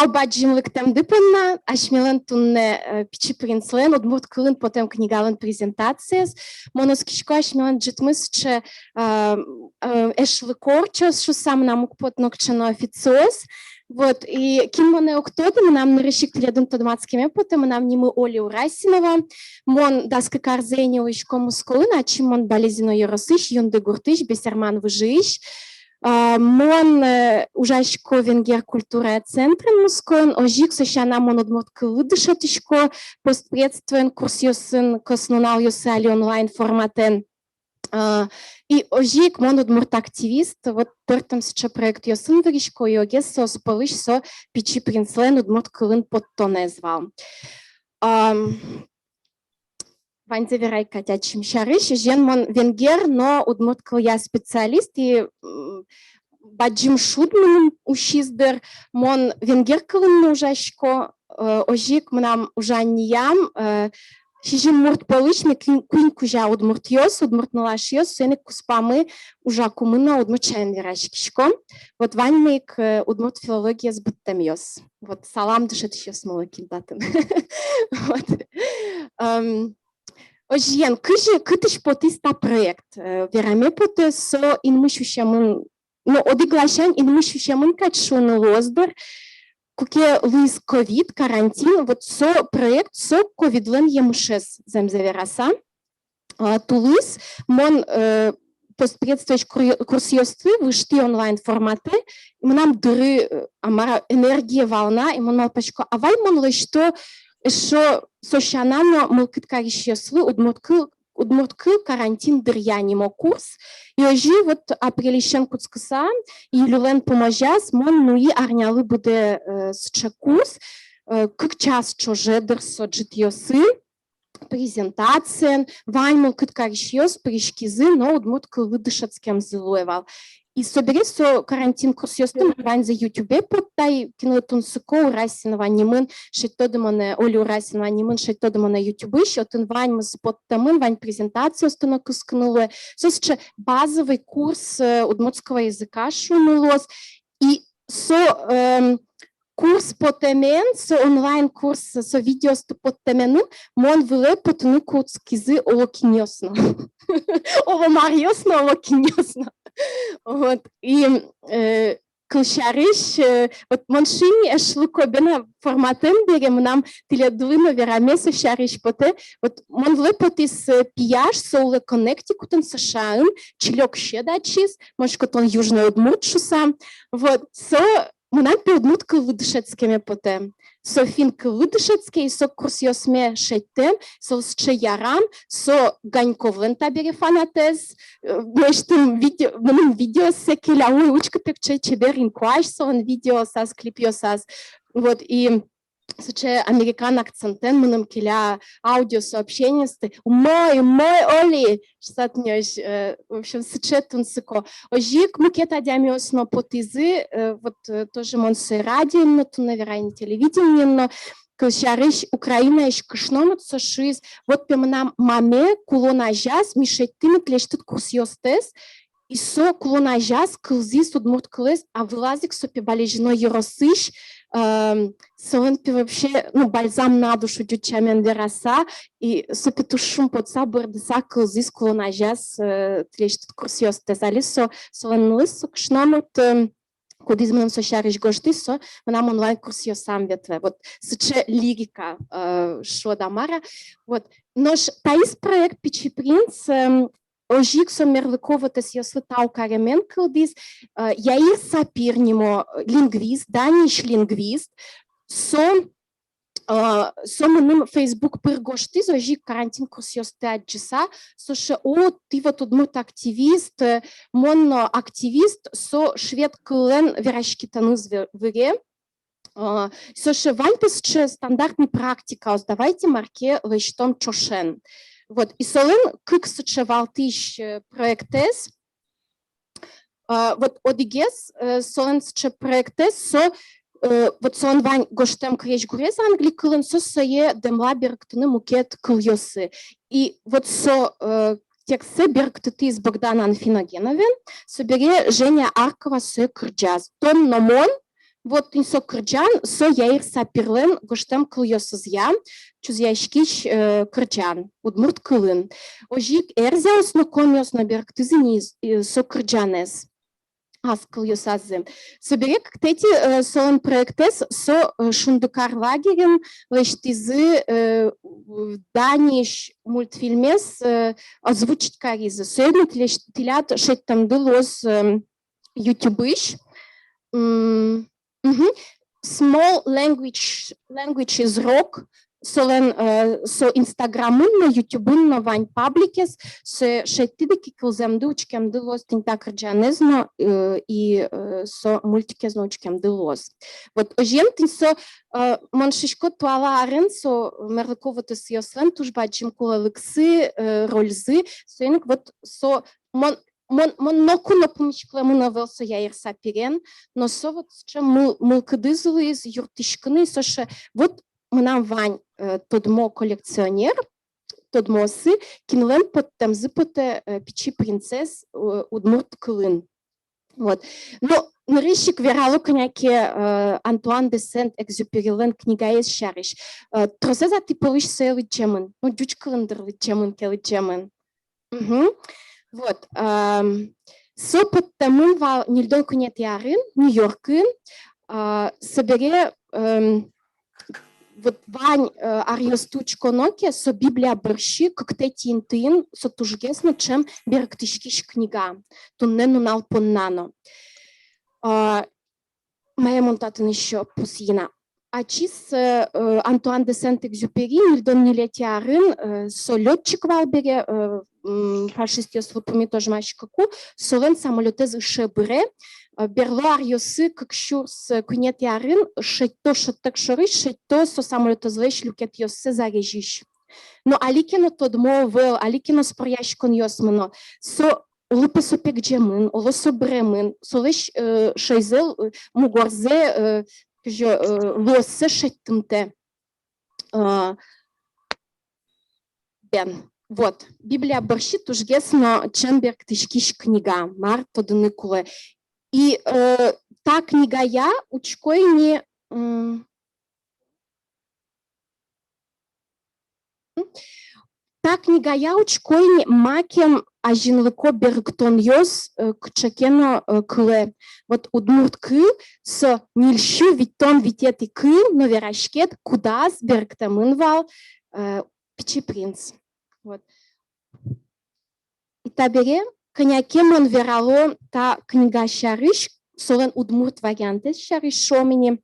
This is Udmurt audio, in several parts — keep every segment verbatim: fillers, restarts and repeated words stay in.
Тау бадӟым лыктэмды понна. Асьмелэн туннэ, э, «Пичи принцлэн» удмурт кылын потэм книгалэн презентациез. Мон оскисько, асьмелэн ӝытмы сыӵе, э, э, эшлыко ортчоз шуыса, мынам уг поты нокыӵе но официоз. Вот, и кин монэ уг тоды, мынам нырысь ик тӥледын тодматскеме потэ, мынам нимы Оля Урасинова. Мон дас кык арзэ ини улӥсько Мускоын, ачим мон Балезино ёросысь, Юнды гуртысь, Бесерман выжыысь. А, мон, э, ужасько венгер культурая центрын Мускоын, озьы ик со сяна мон удмурт кыллы дышетӥсько, постпредствоен курсъёсын, кӧснуналъёсы али онлайн форматэн. А, и озьы ик мон удмурт активист, вот пӧртэм сыӵе проектъёсын вырисько, и огез соос пӧлысь со «Пичи принцлэн» удмурт кылын поттонэз вал. Ам, ваньзэ верай кадь ачим сярысь. Озьыен, мон венгер но удмурт кылъя специалист, и, м, бадӟым шуд мыным усиз, дыр, мон венгер кылын но ужасько, э, озьы ик мынам ужанниям, э, сизьым мурт пӧлысь ми куинь, куинь кузя удмуртъёс, удмурт нылашъёс, соин ик куспамы ужакумы но удмурт сямен вераськиськом. Вот ваньмы ик, э, удмурт филологиез быдтэмъёс. Вот салам дышетӥсьёсмылы, кин татын. Вот. Эм, озьыен, кызьы, кытысь потӥз та проект? Э, вераме потэ, со инмысь усемын, но одӥг ласянь инмысь усемын кадь шуыны луоз, дыр, куке луиз ковид, карантин, вот со проект, со ковидлэн емышез, зэмзэ вераса. А, тулыс мон, э, постпредствоысь кур-, курсъёсты выжтӥ онлайн форматэ, и мынам дыры, э, а мар-а, энергия вал на, и мон малпасько, а вай мон лэсьто эшшо со сяна но мылкыд карисьёслы удмурт кыл, удмурт кыл карантин дыръя нимо курс. И озьы вот апрельысен кутскыса, июльлэн пумозяз мон нуи арнялы быдэ, э, сыӵе курс, э, кык час ӵоже, дыр, со ӝытъёсы, презентациен, вань мылкыд карисьёс пыриськизы но удмурт кыллы дышетскемзы луэ вал. И собере со карантин курсъёсты мон ваньзэ ютубе поттӥ, кинлы тунсыко, Урасинова нимын шедьтоды монэ, Оля Урасинова нимын шедьтоды монэ ютубысь, отын ваньмыз поттэмын, вань презентациосты но кыскыны луэ. Со сыӵе базовый курс, э, удмуртского языка шуыны луоз. И со, эм, курс потэмен, со онлайн курс, со видеосты потэменым мон вылэ потыны кутскизы олокинъёс но. Оломаръёс но, олокинъёс но. Вот. И, э, кылсярысь, э, вот мон шуи ни, эшлыко бен форматэм бере, мынам тӥледлы но вераме со сярысь потэ. Вот мон вылэ потӥз, э, пияш, со улэ Коннектикутын, США-ын, чилёк сьӧд ачиз, мон шуисько, тон южноудмурт шуса. Вот, со мынам пе удмурт кыллы дышетскеме потэ. Со финн кыллы дышетске, и со курсъёсме шедьтэм, со сыӵе ярам, со Ганьковлэн табере фанатэз, э, мынэсьтым видео, мыным видеосэ келя, ой, учкы, пе, кыӵе чебер инкуазь солэн видеосаз, клипъёсаз. Вот, и сыӵе американ акцентэн мыным келя аудиосообщениосты: «Умой, умой, Оля!» Шуса тӥни озьы, э, в общем, сыӵе тунсыко. Озьы ик мукет адямиос но потӥзы, э, вот, э, тоже мон сое радиоын но туннэ верай ни, телевидениын но, кылсярысь, Украинаысь кышномурт, со шуиз: вот пе мынам маме кулон азяз ми шедьтӥмы тӥлесьтыд курсъёстэс, и со кулон азяз кылзӥз удмурт кылэз, а вылаз ик со пе Балезино ёросысь, эм, солэн пе вообще, ну, бальзам на душу, ӟуч сямен вераса, и со пе туж шумпотса, бӧрдыса кылзӥз кулон азяз, э, тӥлесьтыд курсъёстэс. Али со, солэн нылыз, со кышномурт, эм, кудӥз мыным со сярысь гожтӥз, со мынам онлайн курсъёсам ветлэ. Вот сыӵе лирика, э, шуод-а, мар-а. Вот. Нош таиз проект «Пичи принц», эм, озьы ик со мерлыко вотэсъёслы тау каремен кылдӥз, э, Яир Сапир нимо, э, лингвист, даниысь лингвист, со, э, со мыным Facebook пыр гожтӥз, озьы ик карантин курсъёсты адӟыса, со шуэ: «О, тӥ вот удмурт активист, э, мон но активист, со швед кыллэн вераськытонэз ве-, выре». А, со шуэ: «Вань пе сыӵе стандартный практикаос, давайте мар ке лэсьтом ӵошен». Вот, и солэн кык сыӵе валтӥсь, э, проектэз. А, вот одӥгез, э, солэн сыӵе проектэз, со, э, вот солэн вань гожтэм крезьгурез англи кылын, со сое дэмла берыктыны мукет кылъёсы. И вот со, э, текстсэ берыктытӥз Богдан Анфиногеновен, собере Женя Аркова сое кырӟаз. Тон но мон, Вот тӥни со кырӟан, со Яир Сапирлэн гожтэм кылъёсызъя чузъяськись, э, кырӟан удмурт кылын. Озьы ик эрзяос но, комиос но берыктӥзы ини, э, со кырӟанэз ас кылъёсазы. Собере кыктэтӥ, э, солэн проектэз со, э, «Шундыкар» лагерьын лэсьтӥзы, э, в-, даниысь мультфильмез, э, озвучить каризы. Соин ик тӥлес-, тӥляд шедьтэмды луоз, эм, Ютубысь. М, мгм. Small Language, Languages Rock, солэн, э, со Инстаграмын но, Ютубын но вань пабликез, сое шедьтӥды ке, кылзэмды, учкемды луоз тӥни та кырӟанэз но, э, и, э, со мультикез но учкемды луоз. Вот озьыен тӥни со, э, мон шуисько, туала арын со мерлыко вотэсъёслэн туж бадӟым кулэлыксы, э, рользы, соин ик вот со мон мон, мон ноку но пумиськылэмын ӧвӧл со Яир Сапирен, но со вот сыӵе мыл-, мылкыдыз луиз юрттӥськыны, со шуэ, вот мынам вань, э, тодмо коллекционер, тодмоосы, кинлэн поттэмзы потэ, э, «Пичи принцез», э, удмурт кылын. Вот. Но нырысь ик верало кӧня ке, э, Антуан де Сент-Экзюперилэн книгаез сярысь. Э, тросэз-а тӥ пӧлысь сое лыдӟемын? Ну, ӟуч кылын, дыр, лыдӟемын ке, лыдӟемын. Мгм. Вот, ам, со поттэмын вал ньыльдон куинетӥ арын Нью-Йоркын, а, собере, эм, вот вань, э, аръёсты учконо ке, со Библия бӧрсьы кыктэтӥ интыын со тужгес но ӵем берыктӥськись книга, туннэ нунал понна но. А, мае мон татын ещё пусйи на. Ачиз, э, э, Антуан де Сент-Экзюпери ньыльдон ньылетӥ арын, э, со лётчик вал бере, э, м, фашистъёслы пумит ожмаськыку, солэн самолётэз ыше быре, э, берло аръёсы, кык сюрс куинетӥ арын, шедьто, шӧдтэк шорысь шедьто со самолётэзлэсь люкетъёссэ зарезись. Но али ке но тодмо ӧвӧл, али ке но споръяськонъёс мыно. Со оло, пе, со пегӟемын, оло, со быремын, солэсь, э, шӧйзэ, э, мугорзэ, э, кызьы, э, лыоссэ шедьтымтэ. Э, бен. Вот. Библия бӧрсьы тужгес но ӵем берыктӥськись книга, мар тодыны кулэ. И, э, та книгая учко ини, м, Та книгая учко ини, макем азинлыко берыктонъёс, э, кыӵе ке но, э, кылэ. Вот удмурт кыл со ньыльсю витьтон витетӥ кыл, но вераське, кудаз берыктэмын вал, э, «Пичи принц». Вот. И табере кӧня ке мон верало та книга сярысь, солэн удмурт вариантэз сярысь шуом ини.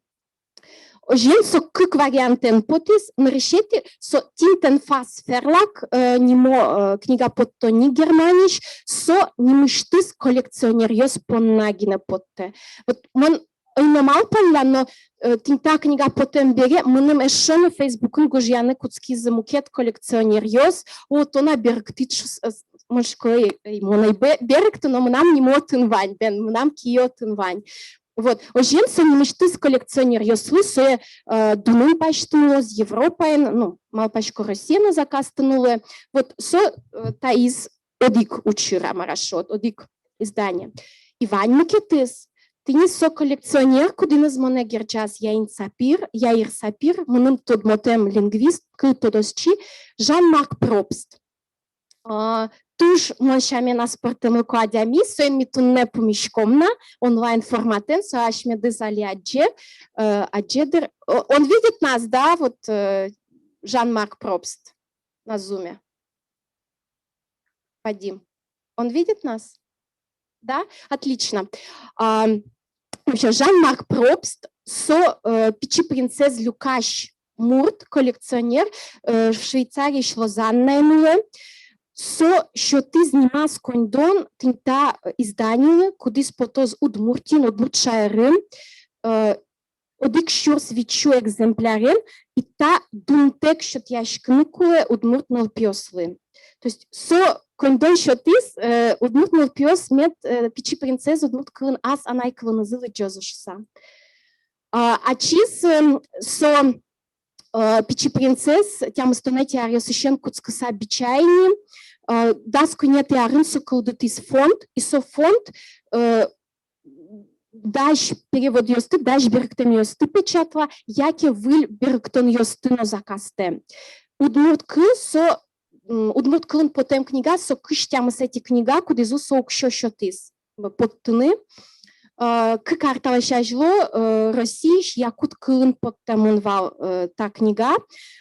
Озьыен, со кык вариантэн потӥз. Нырысетӥ, со Tintenfass Verlag, э, нимо, э, книга поттонни Германиысь, со нимысьтыз коллекционеръёс понна гинэ поттэ. Вот мон ӧй но малпалля, но, э, тӥни та книга потэм бере мыным эшшо но Фейсбукын гожъяны кутскизы мукет коллекционеръёс: «О, тон-а берыктӥд?» — шуса. Э, мон шуисько: «Эй, эй, мон ӧй бе-, берыкты, но мынам нимо отын вань, бен, мынам киы отын вань». Вот, озьыен, со нимысьтыз коллекционеръёслы сое, э, дунын басьтыны луоз, Европаын, ну, малпасько, Россиын но заказтыны луэ. Вот со, э, таиз одӥг учыр, а мар-а шуод, одӥг издание. И вань мукетыз. Тӥни со коллекционер, кудӥныз монэ герӟаз, Яин Сапир, Яир Сапир, мыным тодмотэм лингвист, кыл тодосчи Жан-Марк Пробст. А, туж мон сямен аспӧртэмлыко адями, соин ми туннэ пумиськом на онлайн форматэн, со асьмедыз али адӟе, э, адӟе, дыр. О, он видит нас, да, вот, э, Жан-Марк Пробст на зуме? Вадим, он видит нас? Да? Отлично. А, вообще, Жан-Марк Пробст, со, э, «Пичи принцез» люкась мурт, коллекционер, э, Швейцариысь Лозаннаын улэ. Со сётӥз нимаз коньдон тӥни та, э, изданилы, кудӥз потоз Удмуртиын, удмурт шаерын, э, одӥг сюрс витьсю экземплярен, и та дунтэк сётъяськыны кулэ удмурт нылпиослы. То есть со коньдон сётӥз, э, удмурт нылпиос мед, э, «Пичи принцез» удмурт кылын ас анай кылынызы лыдӟозы шуса. А, ачиз, эм, со, э, «Пичи принцез» тямыстонэтӥ аръёсысен кутскыса бича ини, э, дас куинетӥ арын со кылдытӥз фонд, и со фонд, э, дась переводъёсты, дась берыктэмъёсты печатла, яке выль берыктонъёсты но заказтэ. Удмурт кыл со, м, удмурт кылын потэм книга со кызь тямысэтӥ книга, кудӥзлы со уксё сётӥз поттыны. Э, кык ар талэсь азьло, э, Россиысь якут кылын поттэмын вал, э, та книга.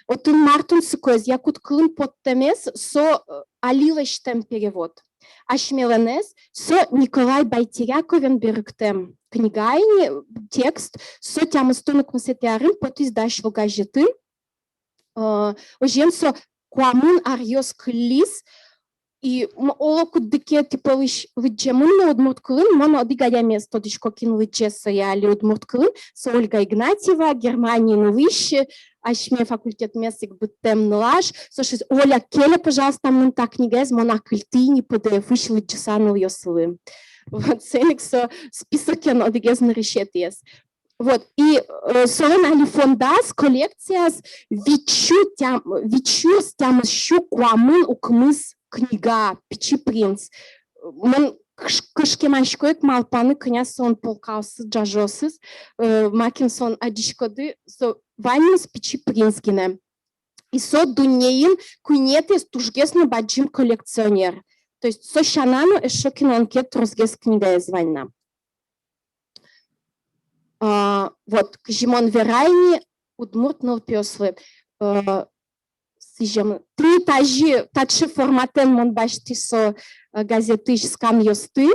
Отын мар тунсыкоез: якут кылын поттэмез со, э, али лэсьтэм перевод. Асьмелэнэз со Николай Байтеряковен берыктэм книга ини, текст, со тямыстон укмысэтӥ арын потӥз «Дась лу» газетын. Э, озьыен, со куамын аръёс кыллиз, и м-, оло куддыке тӥ пӧлысь лыдӟемын но удмурт кылын, мон одӥг адямиез тодӥсько, кин лыдӟе сое али удмурт кылын, со Ольга Игнатьева, Германиын улӥсь, асьме факультетмес ик быдтэм нылаш. Со шуиз: «Оля, келя, пожалуйста, мыным та книгаез, мон акыльтӥ ини, П Д Ф-ысь лыдӟыса нылъёслы». Вот, соин ик со списокен одӥгез нырысетӥез. Вот, и, э, солэн али фондаз, коллекцияз витьсю тям-, витьсю тямыссю куамын укмыс книга, «Пичи принц». Мон кыш-, кышкемасько ик малпаны, кӧня солэн полкаосыз, ӝажыосыз, э, макем солэн, адӟиськоды, со ваньмыз «Пичи принц» гинэ. И со дуннеын куинетӥез тужгес но бадӟым коллекционер. То есть со сяна но эшшо кинлэн ке тросгес книгаез вань на. А, вот, кызьы мон верай ини, удмурт нылпиослы, э, сӥзем. Тӥни тазьы, таӵе форматэн мон басьтӥ со, э, газетысь сканъёсты,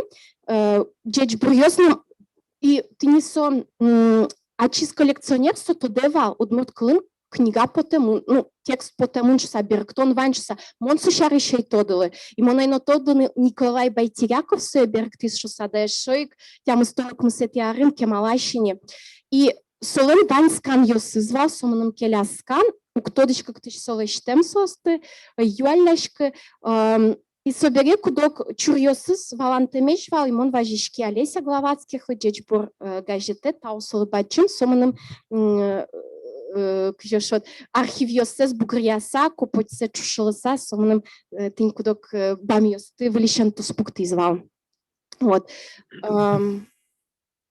э, ӟечбуръёс но, и тӥни со, м, ачиз коллекционер, со тодэ вал, удмурт кылын книга потэмын, ну, текст потэмын шуыса, берыктон вань шуыса, мон со сярысь ӧй тодылы. И мон ӧй но тодылы, Николай Байтеряков сое берыктӥз шуыса, да эшшо ик тямыстон укмысэтӥ арын кемалась ини. И солэн вань сканъёсыз вал, со мыным келяз скан, уг тодӥськы, кытысь со лэсьтэм соосты, ӧй юалляськы, эм, И собере кудог чуръёсыз валантэмесь вал, и мон вазиськи Олеся Главатскихлы, «Ӟечбур», э, газетэ, тау солы бадӟым, со мыным, м, э, кызьы шуод, архивъёссэс бугыръяса, копотьсэ ӵушылыса, со мыным, э, тӥни кудог, э, бамъёсты выльысен туспуктӥз вал. Вот. Эм,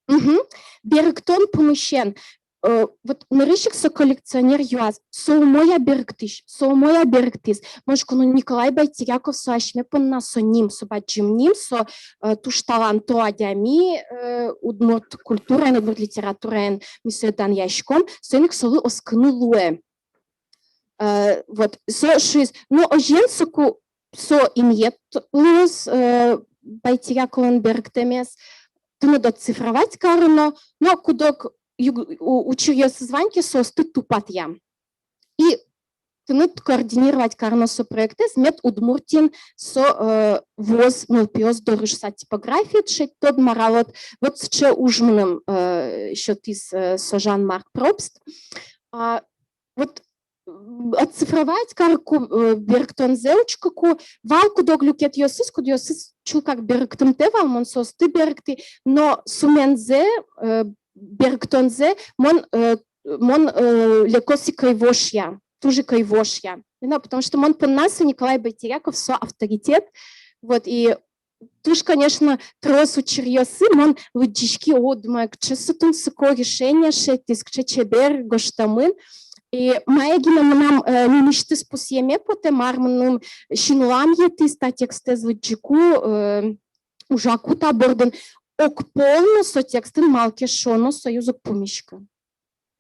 Мгм. Берыктон пумысен. Э, вот нырысь ик со коллекционер юаз: со умой-а берыктӥсь, со умой-а берыктӥз? Мон шуисько, ну, Николай Байтеряков со асьме понна, со ним, со бадӟым ним, со, э, туж таланто адями, э, удмурт культураен, удмурт литератураен ми сое данъяськом, соин ик солы оскыны луэ. Э, вот, со шуиз, ну, озьыен, соку со инъет луоз, э, Байтеряковлэн берыктэмез, тыныд отцифровать кароно, но кудог юг-, у-, учыръёсыз вань ке, соосты тупатъям. И тыныд координировать кароно со проектэз, мед Удмуртиын со, э, вуоз нылпиос доры шуыса, типографиед шедьтод, мар-а, вот, вот сыӵе уж мыным, э, сётӥз, э, со Жан-Марк Пробст. А, вот, м, отцифровать карыку, э, берыктонзэ учкыку, вал кудог люкетъёсыз, кудъёсыз чылкак берыктымтэ вал, мон соосты берыктӥ, но сумензэ, э, берыктонзэ мон, э, мон, э, лекос ик ӧй вошъя, туж ик ӧй вошъя. Ну, потому что мон понна со Николай Байтеряков, со авторитет. Вот, и туж, конечно, трос учыръёсы мон лыдӟиськи, о, думаю, кыӵе со тунсыко решение шедьтӥз, кыӵе чебер гожтэмын. И мае гинэ мынам, э, нимысьтыз пусъеме потэ, мар мыным синлам йӧтӥз та текстэз лыдӟыку, э, ужаку та бордын. Огпол но со текстын, малы ке шуоно, союз уг пумиськы.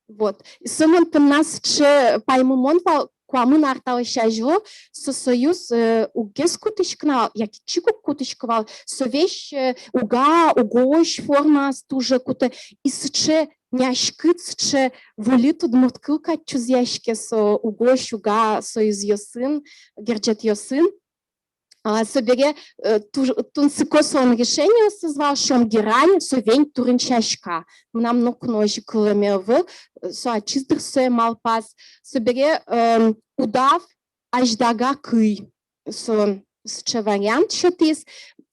Вот. И со мон понна сыӵе паймымон вал, куамын ар талэсь азьло со союз, э, уггес кутӥськы на вал, яке чик уг кутӥськы вал, со весь, э, уга, угось формаос туж кутэ, и сыӵе няськыт, сыӵе вольыт удмурт кыл кадь чузъяське со угось, уга союзъёсын, герӟетъёсын. А, собере, э, туж-, тунсыко солэн решениосыз вал: «Шом герань — со вень турын сяська». Мынам ноку но озьы кылэме ӧвӧл, э, со ачиз, дыр, сое малпаз. Собере, эм, «Удав — азьдага кый». Со сыӵе вариант сётӥз.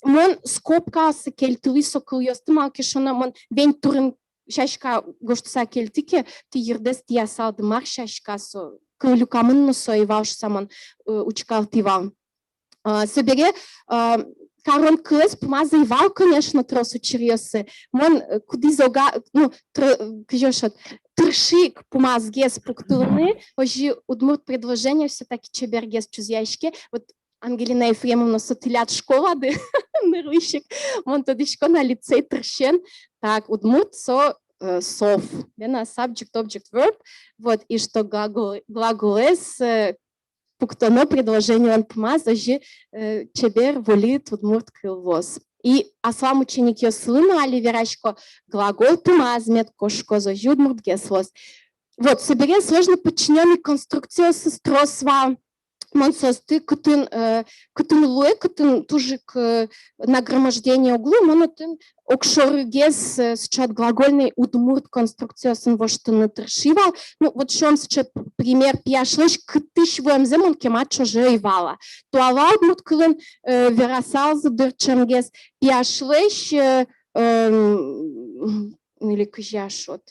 Мон скобкаосы кельтылӥ со кылъёсты, малы ке шуоно, мон «вень турын сяська» гожтыса кельтӥ ке, тӥ йырдэс тӥясалды, мар сяська со, кыллюкамын но со ӧй вал шуыса мон, э, учкалтӥ вал. А, собере, а, карон кылэз пумаз ӧй вал, конечно, трос учыръёсы. Мон, э, кудӥз ога, ну, тр-, кызьы шуод, тыршӥ ик пумазгес пуктылыны, озьы удмурт предложение всё-таки чебергес чузъяське. Вот Ангелина Ефремовна, со тӥляд школады нырысь ик, мон тодӥсько на, лицей тыршен, так, удмурт со, э, сов, бен-а, subject, object, verb, вот, и что глагол, глаголэз, э, пуктоно предложениелэн пумаз, озьы, э, чебер, вольыт удмурт кыл луоз. И аслам ученикъёслы но али верасько, глагол пумаз мед кошкоз, озьы удмуртгес луоз. Вот, собере сложно подчинённый конструкциосыз трос вал. Мон соосты, кытын, э, кытын луэ, кытын туж ик, э, нагромождение уг лу, мон отын огшорыгес, э, сыӵе глагольной удмурт конструкциосын воштыны тыршӥ вал. Ну, вот шуом, сыӵе п-, пример: пияшлэсь кытысь вуэмзэ мон кема ӵоже ӧй вала. Туала удмурт кылын, э, верасалзы дыр ӵемгес: пияшлэсь, э, эм, или кызьы шуод.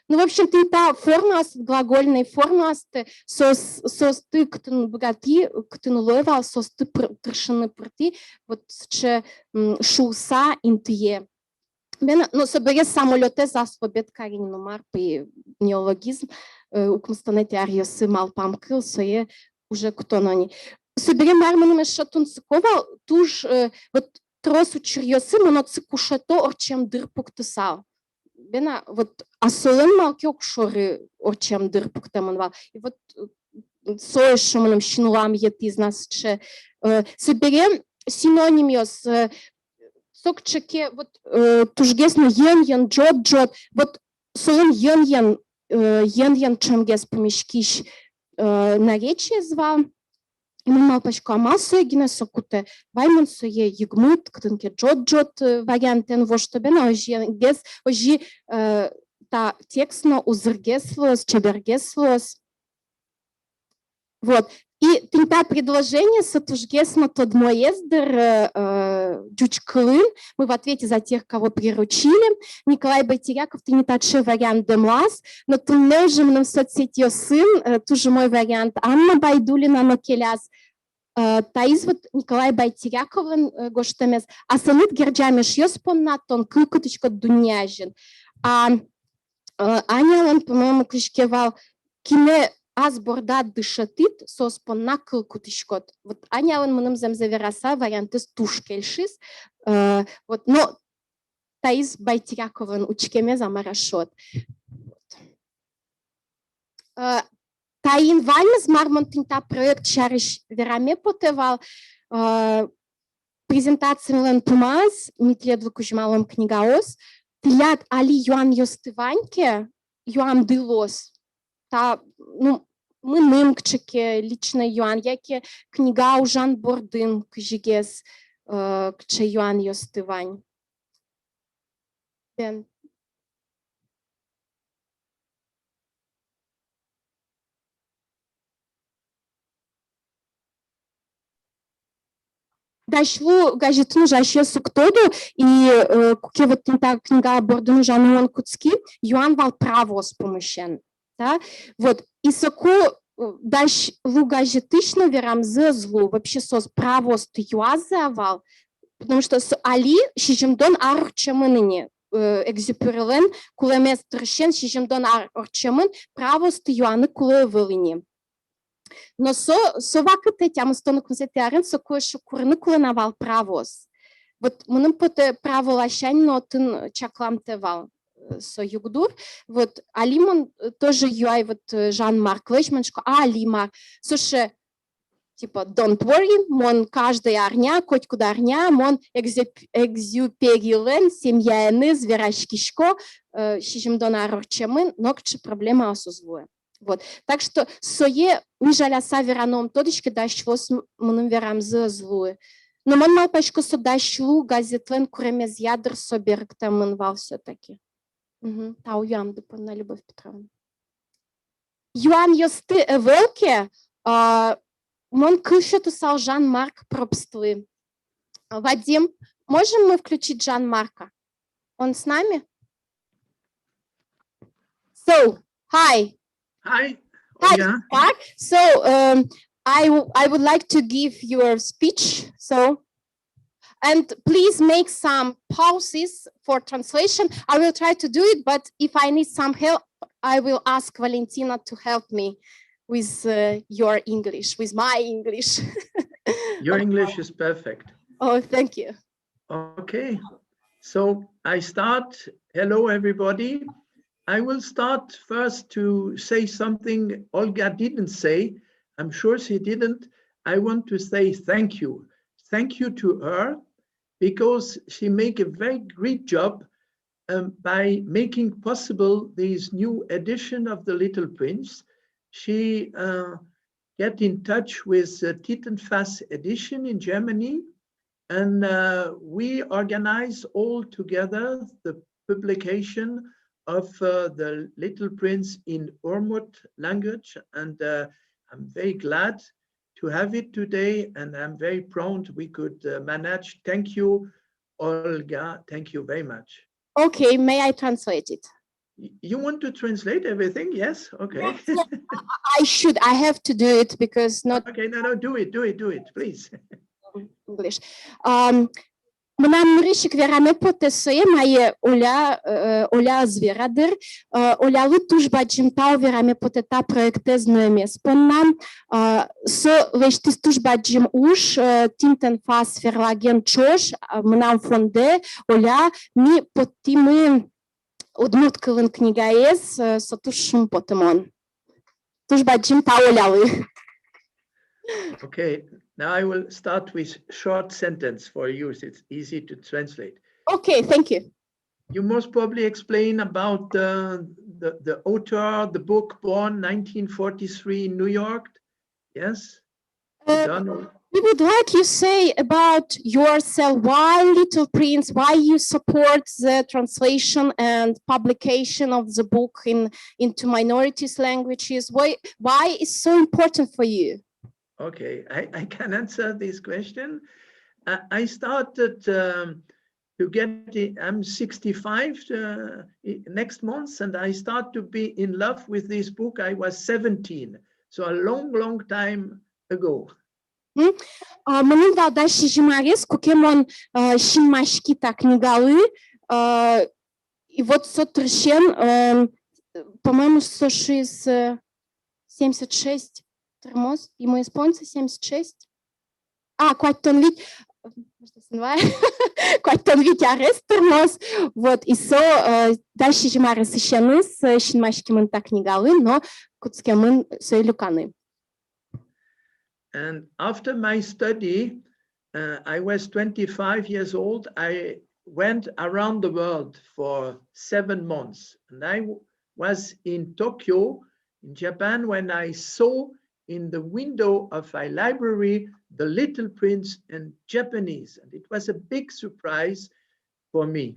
Ну, в общем, тӥни та формаосты, глагольной формаосты, соос-, соосты кытын быгатӥ, кытын луэ вал, соосты пыр-, тыршыны пыртӥ, вот сыӵе, м, шуыса интые. Бен-а, но собере самолётэз асло бет кари ни, ну, мар, пе, неологизм, э, укмыстонэтӥ аръёсы малпам кыл, сое уже кутоно ни. Собере мар мыным эшшо тунсыко вал, туж, э, вот трос учыръёсы мон отчы кушето ортчем дыр пуктысал. Бен-а, вот, а солэн малы ке огшоры ортчем дыр пуктэмын вал. И вот, э, со эшшо мыным син улам йӧтӥз на сыӵе, э, собере синонимъёс, э, со кыӵе ке, вот, э, тужгес но йӧн-йӧн, ӝот-ӝот, вот солэн йӧн-йӧн, э, йӧн-йӧн ӵемгес пумиськись, э, наречиез вал. И мон малпасько, а малы сое гинэ со кутэ? Вай мон сое йыгмыт, кытын ке ӝот-ӝот, э, вариантэн вошто, бен-а, озьыгес, озьы, э, та текст но узыргес луоз, чебергес луоз. Вот. И тӥни та предложение, со тужгес но тодмоез дыр, э, э, ӟуч кылын. Мы в ответе за тех, кого приручили. Николай Байтеряков тӥни таӵе вариант дэмлаз. Но туннэ уже мыным соцсетьёсын, э, туж умой вариант Анна Байдулина но келяз. Э, таиз вот Николай Байтеряковлэн, э, гожтэмез: асэныд герӟам эшъёс понна тон кыл кутӥськод дунне азьын. А, э, Анялэн, по-моему, кызьы ке вал: кинэ ас бордад дышетӥд, соос понна кыл кутӥськод. Вот Анялэн, мыным зэмзэ вераса, вариантэз туж кельшиз. Э, вот, но таиз Байтеряковлэн учкемез, а мар-а шуод. Вот. Э, таин ваньмыз, мар мон тӥни та проект сярысь вераме потэ вал, э, презентациялэн пумаз ми тӥледлы кузьмалом книгаос. Тӥляд али юанъёсты вань ке, юамды луоз. Та, ну, мыным кыӵе ке личной юан, яке книга ужан бордын кызьыгес, э, кыӵе юанъёсты вань. Бен. «Дась лу» газетын ужасьёс уг тоды, и, э, куке вот тӥни та книга бордын ужаны мон кутски, юан вал правоос пумысен. Да? Вот. И соку, э, «Дась лу» газетысь но верамзы ӧз луы, вообще соос правоосты юазы-а вал, потому что со али сизьымдон ар ортчемын ини, э, Экзюперилэн кулэмез дырысен сизьымдон ар ортчемын, правоосты юаны кулэ ӧвӧл ини. Но со, со вакытэ, тямыстон укмысэтӥ арын, соку эшшо курыны кулэ на вал правоос. Вот мыным потэ, право ласянь но отын чакламтэ вал, э, со югдур. Вот али мон, э, тоже юай вот, э, Жан-Марклэсь, мон шуисько, а али мар? Со шуэ, типа, don't worry, мон каждый арня, котькуд арня мон Экзюп-, Экзюперилэн семьяеныз вераськисько, э, сизьымдон ар ортчемын, нокыӵе проблемаос уз луэ. Вот. Так что сое ми жаляса вераны ум тодӥське, «Дась луоз» м-, мыным верамзы ӧз луы. Но мон малпасько, со «Дась лу» газетлэн куремезъя дыр со берыктэмын вал всё-таки. Мгм. Тау юамды понна, Любовь Петровна. Юанъёсты ӧвӧл ке, а, мон кыл сётысал Жан-Марк Пробстлы. А, Вадим, можем мы включить Жан-Марка? Он с нами? So, hi. Hi. Hi. Оля. Так, so, эм, I, w- I would like to give your speech. So, and please make some pauses for translation. I will try to do it, but if I need some help, I will ask Valentina to help me with uh, your English, with my English. Your English is perfect. Oh, thank you. Okay. So I start. Hello, everybody. I will start first to say something Olga didn't say. I'm sure she didn't. I want to say thank you. Thank you to her because she make a very great job um, by making possible this new edition of The Little Prince. She uh, get in touch with the Tintenfass edition in Germany, and uh, we organize all together the publication of uh, The Little Prince in Udmurt language. And uh, I'm very glad to have it today, and I'm very proud we could uh, manage. Thank you, Olga. Thank you very much. Okay, may I translate it? Y- You want to translate everything? Yes? Okay. Yes, yes, I, I should, I have to do it because not Okay, no, no, do it, do it, do it, please. English. Um, мынам нырысь ик вераме потэ сое, мае Оля, э, Оля ӧз вера дыр, э, Олялы туж бадӟым тау вераме потэ та проектэз нуэмез понна. Э, со лэсьтӥз туж бадӟым уж, э, Tintenfass вераськем ӵош, э, мынам фондэ, Оля, ми поттӥмы удмурт кылын книгаез, э, со туж шумпотымон. Туж бадӟым тау Олялы. Okay, now I will start with short sentence for you. It's easy to translate. Okay, thank you. You most probably explain about the, the, the author, the book born nineteen forty-three in New York. Yes? Uh, Done? we would like you say about yourself, why Little Prince, why you support the translation and publication of the book in into minorities languages. Why why is so important for you? Okay, I, I can answer this question. I, I started um, to get it, I'm sixty-five uh, i- next month, and I start to be in love with this book. I was seventeen, so a long, long time ago. А, мыным вал дас сизьым арес, куке мон а, синмаськи та книгалы. А, и вот со тыршен, эм, по-моему, со шуиз э, семьдесят шесть тырмоз, ему исполнится семьдесят шесть. А, куатьтон вить, куатьтон вить арес тырмоз. Вот, и со э, дас сизьым аресысеныз э, синмаськемын та книгалы, но кутскемын сое люканы. And after my study, uh, I was twenty-five years old. I went around the world for seven months. And I w- was in Tokyo, in Japan, when I saw in the window of a library The Little Prince in Japanese. And it was a big surprise for me.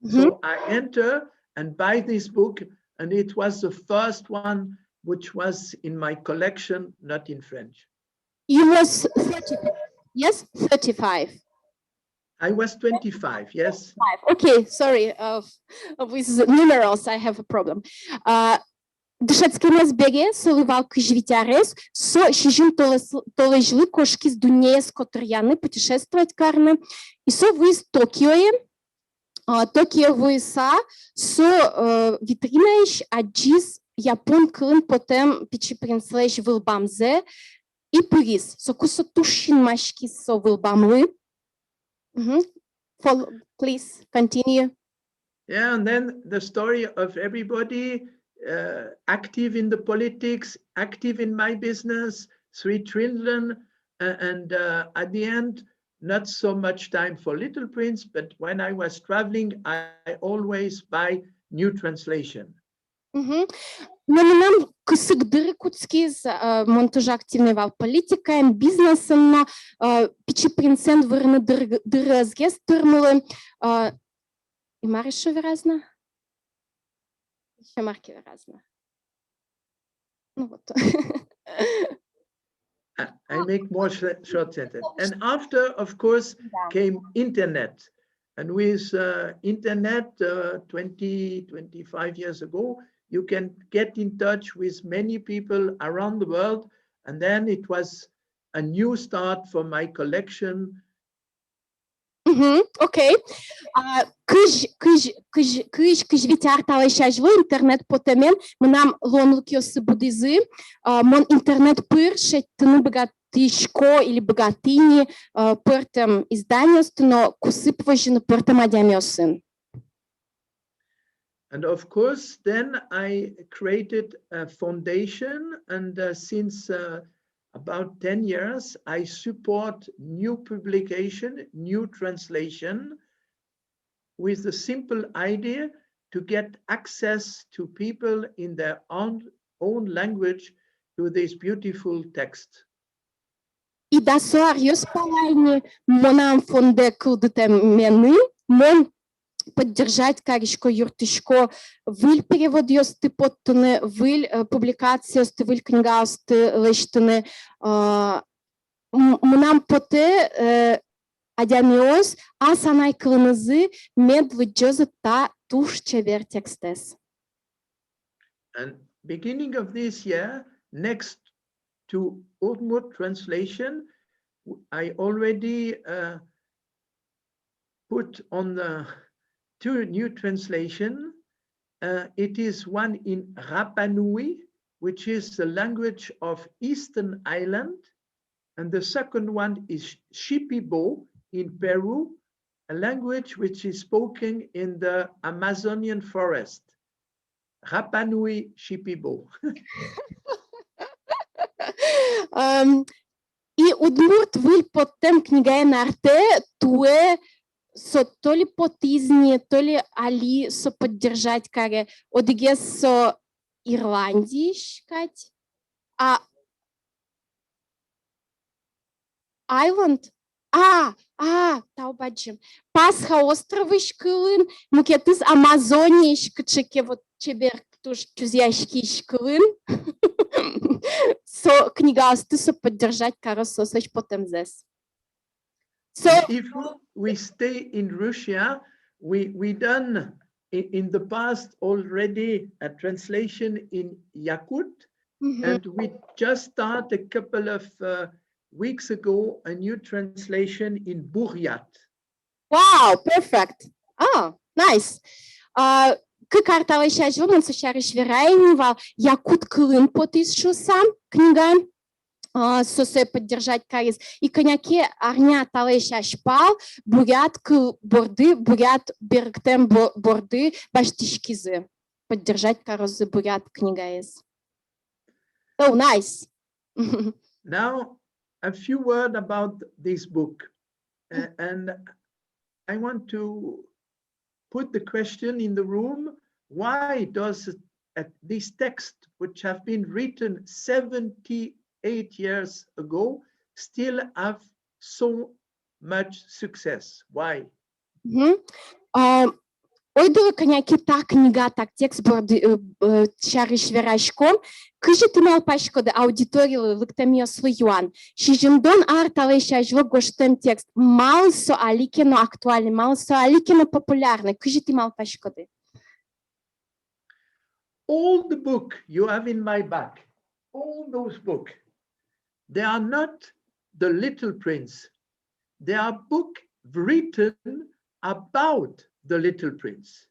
So I enter and buy this book, and it was the first one which was in my collection, not in French. You was thirty, yes, thirty-five. I was twenty-five, yes. Five. Okay, sorry. Uh, with numerals, I have a problem. Uh, дышетскемез бере, солы вал кызь вить арес, со сизьым толэз- толэзьлы кошкиз дуннеез котыръяны, путешествовать карыны, и со вуиз Токиое. А, Токио вуыса, со э, витринаысь адӟиз япон кылын потэм Пичи принцлэсь вылбамзэ и пыриз. Соку со туж синмаськиз со вылбамлы. Мгм. Fol- Please continue. Yeah, and then the story of everybody uh, active in the politics, active in my business, three children, uh, and uh, at the end, not so much time for Little Prince, but when I was traveling, I always buy new translation. Мгм. Но мынам кысык дыры кутскиз, э, мон туж активной вал политикаын, бизнесын но, э, Пичи принцен вырыны дыр- дыры ӧз гес тырмылы. Э, и мар ещё вераз на? Ещё мар ке вераз на. Ну вот. I- I make more sh- short sentence. And after, of course, came internet. And with uh, internet uh, twenty, twenty-five years ago, you can get in touch with many people around the world And then it was a new start for my collection. Мгм, окей. А, кызь, кызь, кызь, кызь, кызь вить ар талэсь азьло интернет потэмен мынам луонлыкъёсы будӥзы, а, мон интернет пыр шедьтыны быгатӥсько или быгатӥ ни, а, пӧртэм изданиосты но кусып возьыны пӧртэм адямиосын. And of course, then I created a foundation, and, uh, since, uh, about ten years, I support new publication, new translation, with the simple idea to get access to people in their own, own language to this beautiful text. И дасо аръёс пала ини мынам фондэ кылдытэменым, мон поддержать карисько, юрттӥсько выль переводъёсты поттыны, выль, э, публикациосты, выль книгаосты лэсьтыны, э, м-, мынам потэ, э, адямиос ас анай кылынызы мед лыдӟозы та туж чебер текстэз. And beginning of this year, next to Udmurt translation, w-, I already, uh, put on the two new translation. Uh, it is one in Rapa Nui, which is the language of Eastern Island, and the second one is Shipibo in Peru, a language which is spoken in the Amazonian forest. Rapa Nui Shipibo. Ам, и удмурт выль поттэм книгаен артэ туэ со то ли потӥз ни, то ли али со поддержать каре. Одӥгез со Ирландиысь кадь, а Island? А, а, тау бадӟым. Пасха островысь кылын, мукетыз Амазониысь, кыӵе ке вот чебер, туж чузъяськись кылын. Со книгаосты со поддержать кароз, соослэсь потэмзэс. So if we stay in Russia, we, we done i-, in the past already a translation in Yakut, and we just start a couple of, uh, weeks ago a new translation in Buryat. Wow, perfect. А, nice. А, кык ар талэсь азьло мон со сярысь верай ини вал, якут кылын потӥз шуыса книга, а, со сое поддержать кариз. И кӧня ке арня талэсь азьпал бурят кыл борды, бурят берыктэм бо-, борды басьтӥськизы. Поддержать карозы бурят книгаез. So nice. Now, a few words about this book. Uh, and I want to put the question in the room, why does, uh, this text, which have been written seventy-eight years ago, still have so much success? Why? Мгм. А, ойдолэ кӧня ке та книга, та текст борды, э, э, сярысь вераськом. Кызьы тӥ малпаськоды, аудиторилы, лыктэмъёслы юан: сизьымдон ар талэсь азьло гожтэм текст, малы со али ке но актуальный, малы со али ке но популярный, кызьы тӥ малпаськоды? All the book you have in my bag, all those books, they are not The Little Prince. They are book written about The Little Prince.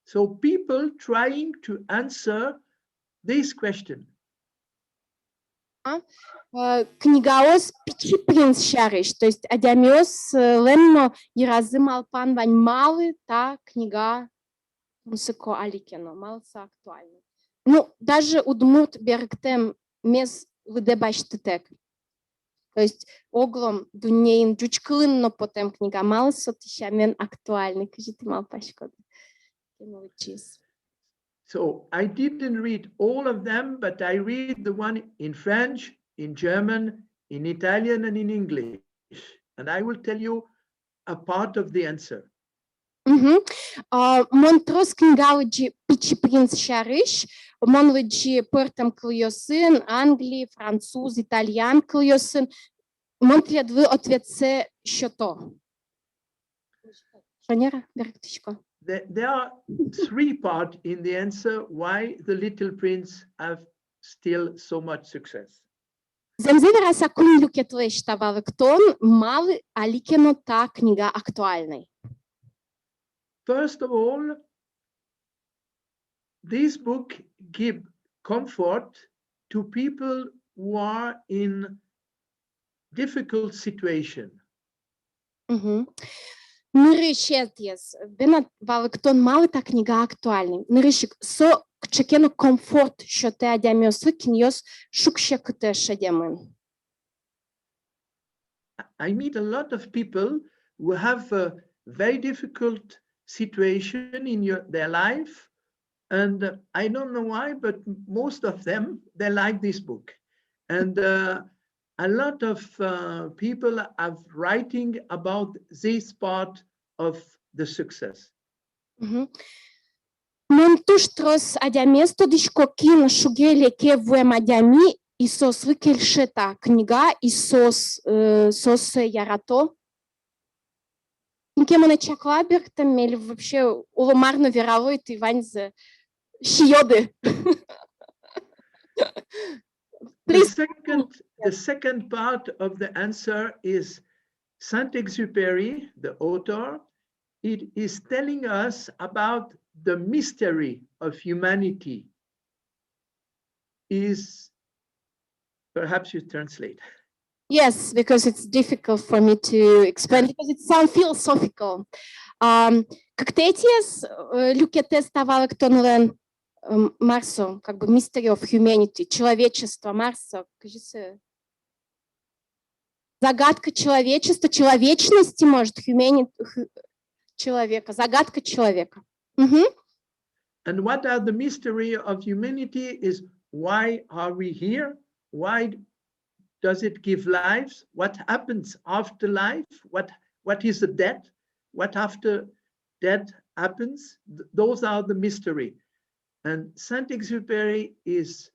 So people trying to answer this question. А, э, книгаос Пичи принц сярысь, то есть адямиос, э, лэн но йыразы малпан вань, малы та книга тунсыко али ке но, малы со актуальный. Ну, даже удмурт берыктэмез лыдэ басьтытэк. То есть огъя дуннеын ӟуч кылын но потэм книга, малы со тӥ сямен актуальный, кызьы тӥ малпаськоды? Кин лыдӟиз? So I didn't read all of them, but I read the one in French, in German, in Italian, and in English. And I will tell you a part of the answer. Мгм. А, мон трос книга лыдӟи Пичи принц сярысь, мон лыдӟи пӧртэм кылъёсын, англи, француз, итальян кылъёсын. Мон тӥледлы ответсэ сёто. Шонер-а берыктӥсько? There, there are three parts in the answer why The Little Prince have still so much success. Зэмзэ вераса, куинь люкетлэсь та валэктон, малы али ке но та книга актуальной. First of all, this book give comfort to people who are in difficult situation. Мгм. Нырысетӥез, бен, валэктон, малы та книга актуальной. Нырысь ик, со кыӵе ке но комфорт сётэ адямиослы, кинъёс шуг-секытэ шедемын. I meet a lot of people who have a very difficult situation in your, their life, and, uh, I don't know why, but most of them, they like this book. And, uh, a lot of, uh, people are writing about this part of the success. Мгм. Мон туж трос адямиез тодӥсько, кин шуге-леке вуэм адями, и соослы кельше та книга, и соос, э, соос сое ярато. Кин ке монэ чакла берыктэмме или вообще оло мар но верало, и тӥ ваньзэ сиёды. The Please. Second, the second part of the answer is Saint-Exupéry, the author, it is telling us about the mystery of humanity. Is, perhaps you translate. Yes, because it's difficult for me to explain, because it sounds philosophical. Ам, кыкетӥез, э, люкетэз та валэктонлэн, эм, мар со, как бы mystery of humanity, человечество, мар со, кызьы со? Загадка человечества, человечности, может, humani-, х-, человека, загадка человека. Мгм. And what are the mystery of humanity is, why are we here? Why does it give lives? What happens after life? What, what is the death? What after death happens? Th-, those are the mystery. And Saint-Exupéry is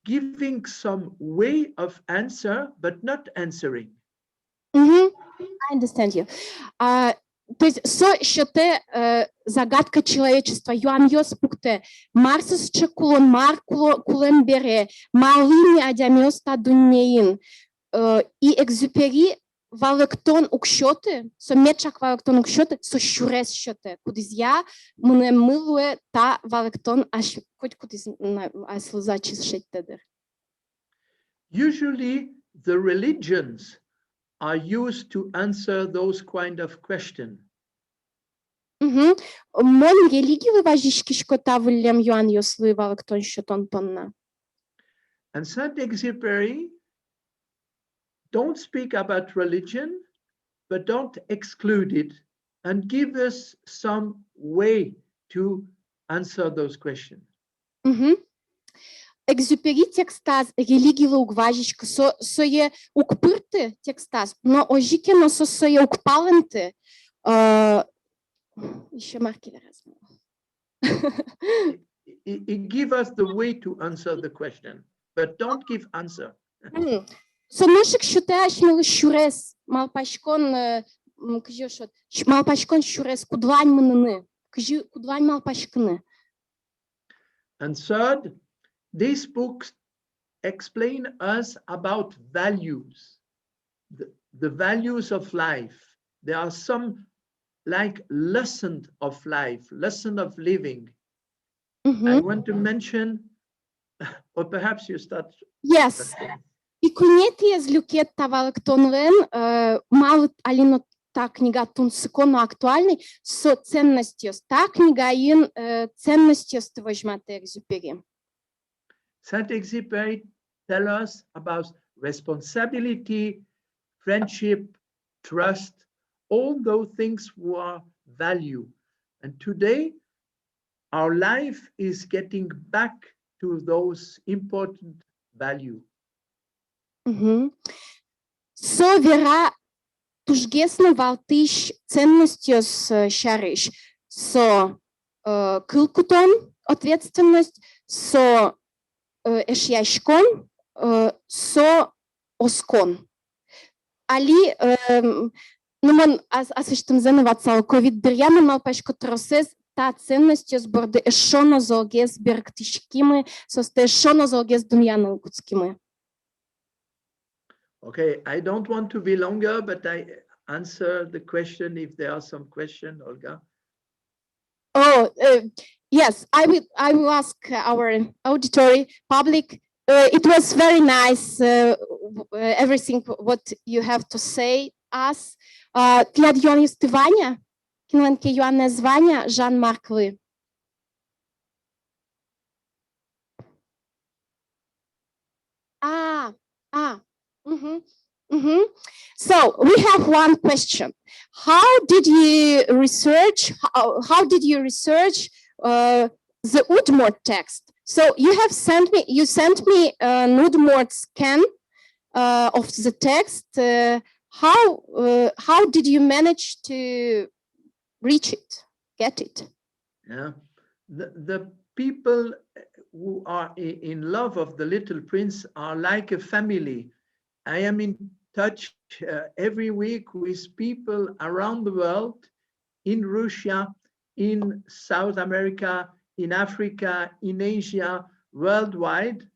giving some way of answer, but not answering. Мгм. I understand you. А, то есть со сётэ, э, загадка человечества, юанъёс пуктэ, мар со сыӵе кулон, мар куло-, кулэм бере, малы ми адямиос та дуннеын. Э, и Экзюпери валэктон уг сёты, со меӵак валэктон уг сёты, со сюрес сётэ, кудӥзъя мынэммы луэ та валэктон, ась-, котькудӥз на-, аслыз ачиз шедьтэ дыр. Usually the religions are used to answer those kind of question. Мгм. Мон религилы вазиськисько та выллем юанъёслы валэктон сётон понна. And Saint-Exupéry don't speak about religion, but don't exclude it, and give us some way to answer those questions. Мгм. Экзюпери текстаз религилы уг вазиськы, со-, сое уг пырты текстаз, но озьы ке но со-, сое уг палэнты, э, ещё мар ке вераз. It, it, it give us the way to answer the question, but don't give answer. Мгм. Со нош ик сётэ асьмелы сюрес, малпаськон, э, м, кызьы шуод, сь-, малпаськон сюрес, кудлань мыныны, кызьы, кудлань малпаськыны. And third, these books explain us about values, the, the values of life. There are some, like, lesson of life, lesson of living. Мгм. I want to mention, or perhaps you start. Yes. И куинетӥез люкет та валэктонлэн, э, малы али но та книга тунсыко но актуальной, со ценностьёс. Та книгаын, э, ценностьёсты возьматэ Экзюпери. Saint-Exupéry tell us about responsibility, friendship, trust, all those things who are value. And today, our life is getting back to those important value. Мгм. Со вера тужгес но валтӥсь ценностьёс, э, сярысь. Со, э, кылкутон, ответственность, со, э, эшъяськон, э, со оскон. Али, эм, ну, мон ас-, аслэсьтымзэ но ватсало, ковид дыръя, мон малпасько, тросэз та ценностьёс борды эшшо но золгес берыктӥськимы, соосты эшшо но золгес дунъяны кутскимы. Okay, I don't want to be longer, but I answer the question if there are some question, Olga. Oh, uh, yes, I will, I will ask our auditory public. Uh, it was very nice, uh, w- uh, everything what you have to say us. Uh, тӥляд юанъёсты вань-а? Кинлэн ке юанэз вань-а Жан-Марклы? А, а, мгм, мгм. So we have one question. How did you research? How, how did you research uh, the Udmurt text? So you have sent me. You sent me an Udmurt scan uh, of the text. Uh, how uh, how did you manage to reach it, get it? Yeah. The, the people who are i- in love of the Little Prince are like a family. I am in touch uh, every week with people around the world, in Russia, in South America, in Africa, in Asia, worldwide.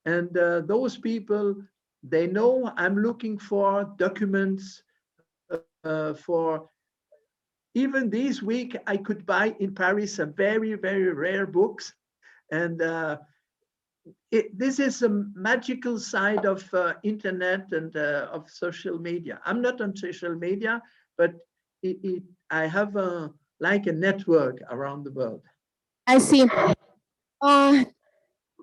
And uh, those people, they know I'm looking for documents uh, for even this week, I could buy in Paris a very, very rare books. And uh, it, this is a magical side of uh, internet and uh, of social media. I'm not on social media, but it, it, I have a, like a network around the world. I see. А,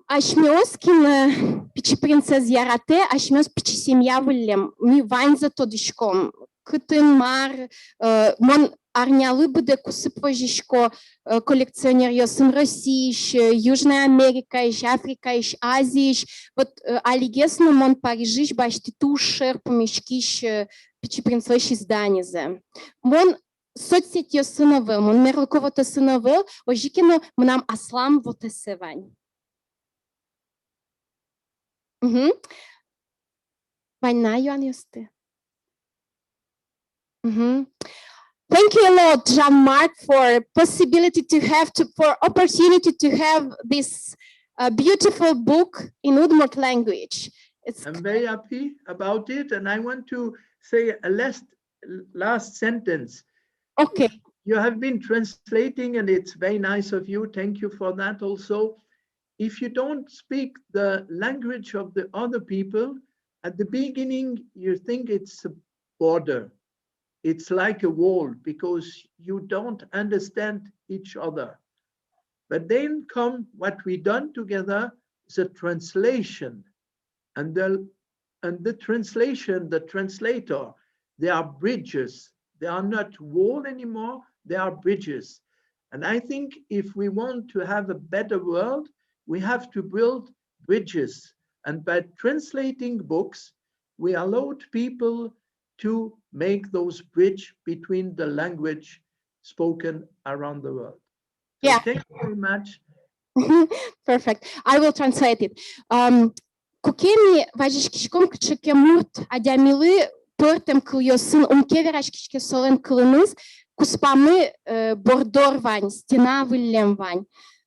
асьмеос, кин э, Пичи принцез яратэ, асьмеос пичи семья выллем. Ми ваньзэ тодӥськом. Кытын мар, э, мон арнялы быдэ кусып возисько э, коллекционеръёсын Россиысь, э, Южной Америкаысь, Африкаысь, Азиысь. Вот э, алигес но мон Парижысь басьтӥ туж шер пумиськись э, Пичи принцлэсь изданизэ. Мон соцсетьёсын ӧвӧл, мон мерлыко вотэсын ӧвӧл, озьы ке но мынам аслам вотэсэ вань. Мгм. Вань на юанъёсты? Мгм. Thank you a lot, Jean-Marc, for possibility to have to, for opportunity to have this uh, beautiful book in Udmurt language. It's I'm very happy about it, and I want to say a last last sentence. Okay. You have been translating, and it's very nice of you. Thank you for that also. If you don't speak the language of the other people, at the beginning, you think it's a border. It's like a wall because you don't understand each other. But then come what we done together, the translation. And the, and the translation, the translator, they are bridges. They are not wall anymore, they are bridges. And I think if we want to have a better world, we have to build bridges. And by translating books, we allowed people to make those bridge between the language spoken around the world. So yeah. Thank you very much. Perfect. I will translate it. Um, куке ми вазиськиськом кыӵе ке мурт адямилы, пӧртэм кылъёсын, ум ке вераськиське солэн кылыныз, куспамы э, бордор вань, стена выллем вань.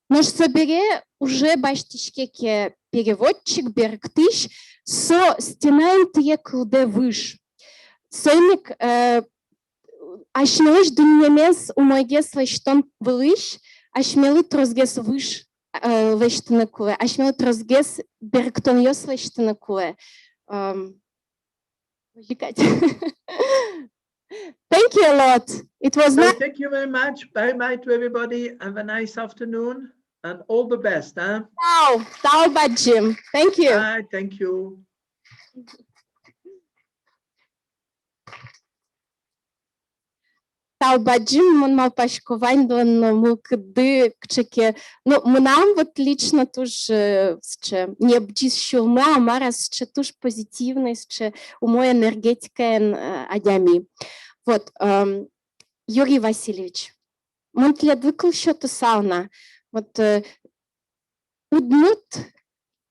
Нош собере уже басьтӥське ке переводчик, берыктӥсь, со стена интые кылдэ выж. Соин ик э, асьмелэсь дуннемес умойгес лэсьтон вылысь асьмелы тросгес выж э, лэсьтыны кулэ, асьмелы тросгес берыктонъёс лэсьтыны кулэ. Эм, озьы кадь. Thank you a lot. It was So nice. Thank you very much. Bye bye to everybody. Have a nice afternoon and all the best, huh? Тау, тау бадӟым. Thank you. Bye, thank you. Тау бадӟым, мон малпасько, ваньдылэн но мылкыдды кыӵе ке, ну, мынам вот лично туж э, сыӵе, не быдӟиз сюлмы, а мар-а, сыӵе туж позитивный, сыӵе умой энергетикаен э, адями. Вот, эм, Юрий Васильевич, мон тӥледлы кыл сётысал на. Вот э, Удмурт,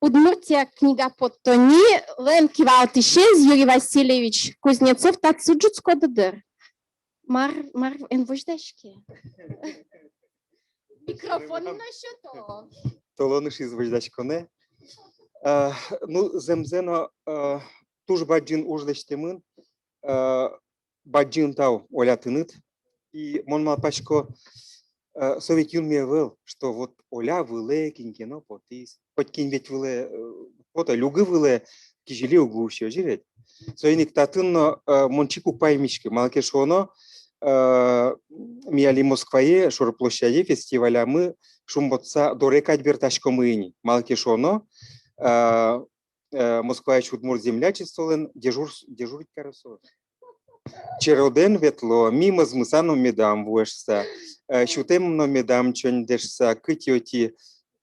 Удмуртия книга поттоннилэн кивалтӥсез Юрий Васильевич Кузнецов, татчы ӝутскоды дыр. Мар, мар, эн возьдаське? Микрофон но сёто. Толон ышиз возьдаськонэ. Э, ну, зэмзэ но, э, туж бадӟын уж лэсьтэмын, э, бадӟын тау, Оля, тыныд. И мон малпасько, э, со ведь юнме ӧвӧл, что вот Оля вылэ кин ке но потӥз. Хоть кин ведь вылэ, э, пото, Люгы вылэ кизили уг усьы, озьы ведь. Соин ик татын но, э, мон чик уг паймиськы, малы ке шуоно, э, ми али Москвае, Шор площаде фестивалямы шумпотыса доры кадь бертаськомы ини. Малы ке шуоно, э, э, Москваысь удмурт землячестволэн дежур-, дежурить каро со. Черодэн ветло, ми мӧзмыса но медам вуэ шуса, э, сютэм но медам чоньды шуса, кытӥ-отӥ,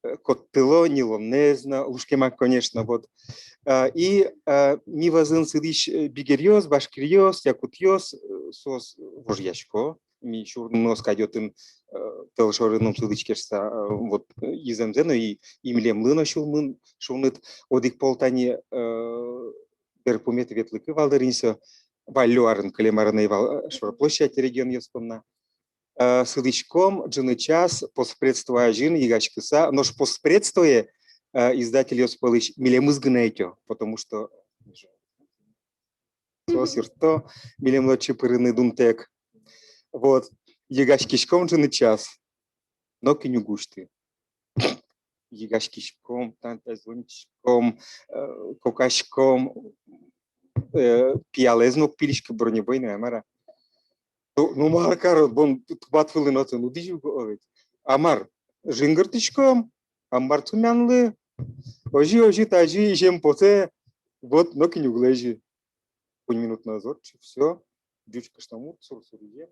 э, коттыло ньылонэз но, лушкемак, конечно, вот. Э, и, э, ми вӧзын сылӥсь, э, бигеръёс, башкиръёс, якутъёс, э, соос вожъясько. Ми сюрнымы оскадь отын, э, тӧл шорын ум сылӥське шуса, э, вот, э, изэмзэ но и, и милемлы но сюлмын шуныт. Одӥг пол тани, э, берпуметӥ ветлыкы вал дыр ини со, валлё арын, кылем арын ӧй вал, э, Шор площадь регионъёс понна. Э, сылӥськом ӝыны час постпредство азьын йыгаськыса, нош постпредствое, э, издательёс пӧлысь милемыз гинэ ӧтё, потому что соос юртто милемлы отчы пырыны дунтэк. Вот, йыгаськиськом ӝыны час, нокин уг усьты. Йыгаськиськом, тани та звонитӥськом, э, кокаськом, э, пиялаез но уг пилиськы, бронебойной, а мар-а. Ну, ну, мар карод, бон тубат вылын отын, удӥсь уго ведь. А мар, жингыртӥськом, Амбарцумянлы, озьы, озьы, тазьы, изем потэ, вот, нокин уг лэзьы. Куинь минут но ӧз ортчы, всё, ӟуч кышномурт, сур-сур изем.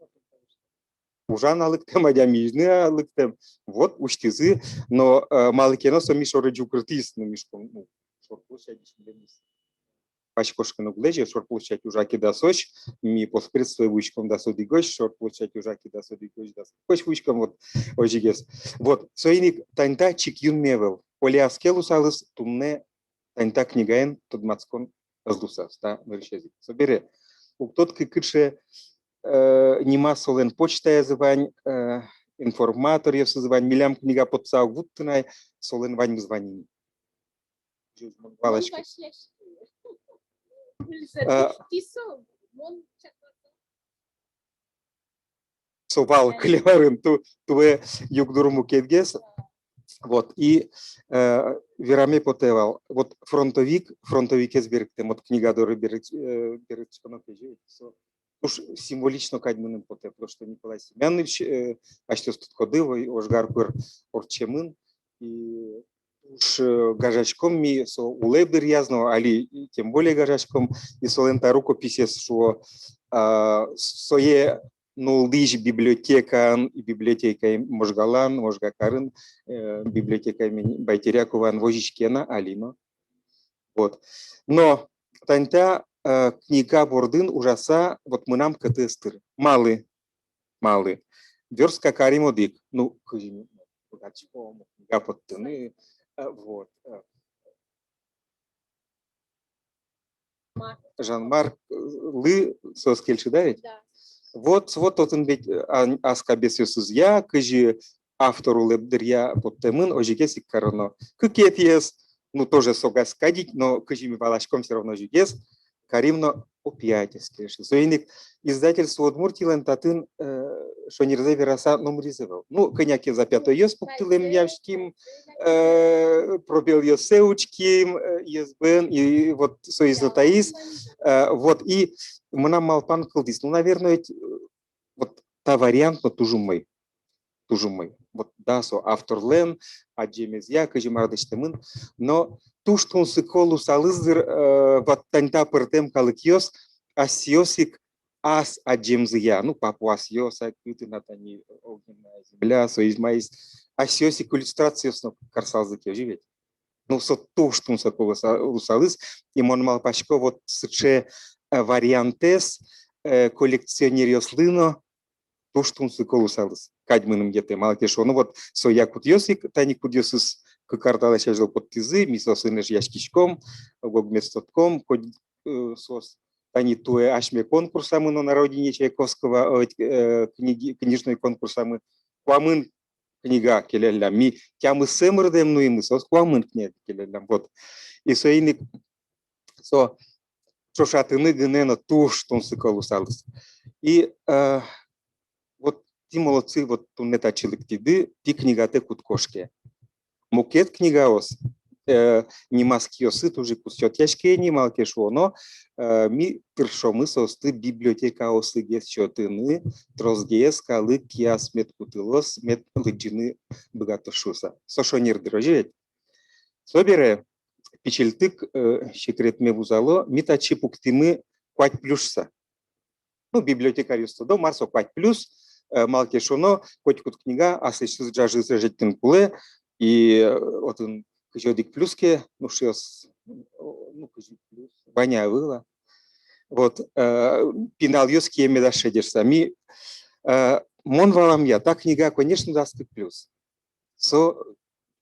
Ужаны лыктэм, адями изьыны лыктэм. Вот, усьтӥзы, но, э, малы ке но со ми шоры ӟукыртӥз, ну, ми шуиськом, ну, Шор площадьысь милемыз паськыны уг лэзьы, Шор площадь ужа ке дасозь, ми постпредствое вуиськом дас одӥгозь, Шор площадь ужа ке дас одӥгозь, дас кыкозь вуиськом, вот, озьыгес. Вот, соин ик тани та чик юнме ӧвӧл. Оло ас ке луысалыз, туннэ тани та книгаен тодматскон ӧз луысал, та нырысез ик. Собере уг тодӥськы, кыӵе, э, нимаз солэн почтаез вань, э, информаторъёсыз вань, милям книга поттыса уг вутты на ай, солэн ваньмыз вань ини. Валасько. Э, со вал кылем арын, ту-, туэ югдур мукетгес. Вот, и, э, вераме потэ вал. Вот фронтовик, фронтовикез берыктэм, вот книга доры берыт-, э, берытсконо ке, со туж символично кадь мыным потэ, потому что Николай Семёнович, э, асьтэос тодӥськоды, вой ожгар пыр ортчемын, и туж, э, гажаськом ми со улэп дыръяз но, али тем более гажаськом, и солэн та рукописез, шуо, а, сое нуллӥсь библиотекаын, и библиотека Можгаын, Можга карын, э, библиотека имени Байтеряковаын возиське на али но. Вот. Но тани та, э, книга бордын ужаса, вот мынам кӧты ӧз тыры. Малы? Малы? Вёрстка карим одӥг. Ну, кызьы ми быгатӥськом книга поттыны, э, вот, э. Жан-Марклы соос кельшо, да ведь? Да. Вот, вот отын ведь, э, ан-, ас кабесъёсызъя, кызьы автор улэп дыръя поттэмын, озьыгес ик кароно. Кыкетӥез, ну, тоже согаз кадь ик, но кызьы ми валаськом, всё равно озьыгес карим но опять ӧз кельшы. Соин ик издательство «Удмуртилэн» татын, э, шонерзэ вераса, номыризы ӧвӧл. Ну, кӧня ке запятойёс пуктылэмъяським, э, пробелъёссэ учким, э, ай эс бэ эн, и вот соиз но таиз, э, вот, и мынам малпан кылдӥз. Ну, наверное, ведь, э, вот та вариант но туж умой. Туж умой. Вот, да, со авторлэн адӟемезъя, кызьы мар лэсьтэмын. Но туж тунсыко луысалыз дыр, э, вот тани та пӧртэм калыкъёс, асьсэос ик ас адӟемзыя, ну, папуасъёс, а кытын тани огненная земля, соиз-маиз, асьсэос ик иллюстрациос но карысалзы ке, озьы ведь. Ну, со туж тунсыко луыса-, луысалыз, и мон малпасько, вот сыӵе, э, вариантэз, э, коллекционеръёслы но туж тунсыко луысалыз, кадь мыным йӧтэ, малы ке шуоно, вот со якутъёс ик, тани кудъёсыз кык ар талэсь азьло поттӥзы, ми соосын эшъяськиськом, ог-огмес тодӥськом, кудъ-, э, соос тани туэ асьме конкурсамы но «На родине Чайковского», э, э, книги, книжной конкурсамы куамын книга келяллям. Ми тямыссэ мырдэм нуимы, соос куамын книга келяллям. Вот. И соин ик со ӵошатыны гинэ но туж тунсыко луысалыз. И, э, вот тӥ молодцы, вот туннэ татчы лыктӥды, тӥ книгатэ кутскоз ке. Мукет книгаос, э, нимаз киосы туж ик уз сётъяське ни, малы ке шуоно, э, ми тыршомы соосты библиотекаослы гес сётыны, тросгес калык кияз мед кутылоз, мед лыдӟыны быгатоз шуыса. Со шонер дыр, озьы ведь? Собере пичильтык, э, секретме вузало, ми татчы пуктӥмы куать плюсса. Ну, библиотекарьёс тодо, мар со куать плюс, э, малы ке шуоно, котькуд книга аслэсьтыз ӝажыз ӧжытын кулэ, и, э, отын кызь одӥг плюс ке, ну, шуоз, ну, кызь одӥг плюс, вань-а, ӧвӧл-а. Вот, э, пиналъёс кие медаз шедьы шуса. Ми, э, мон валамъя, та книга, конечно, дас кык плюс. Со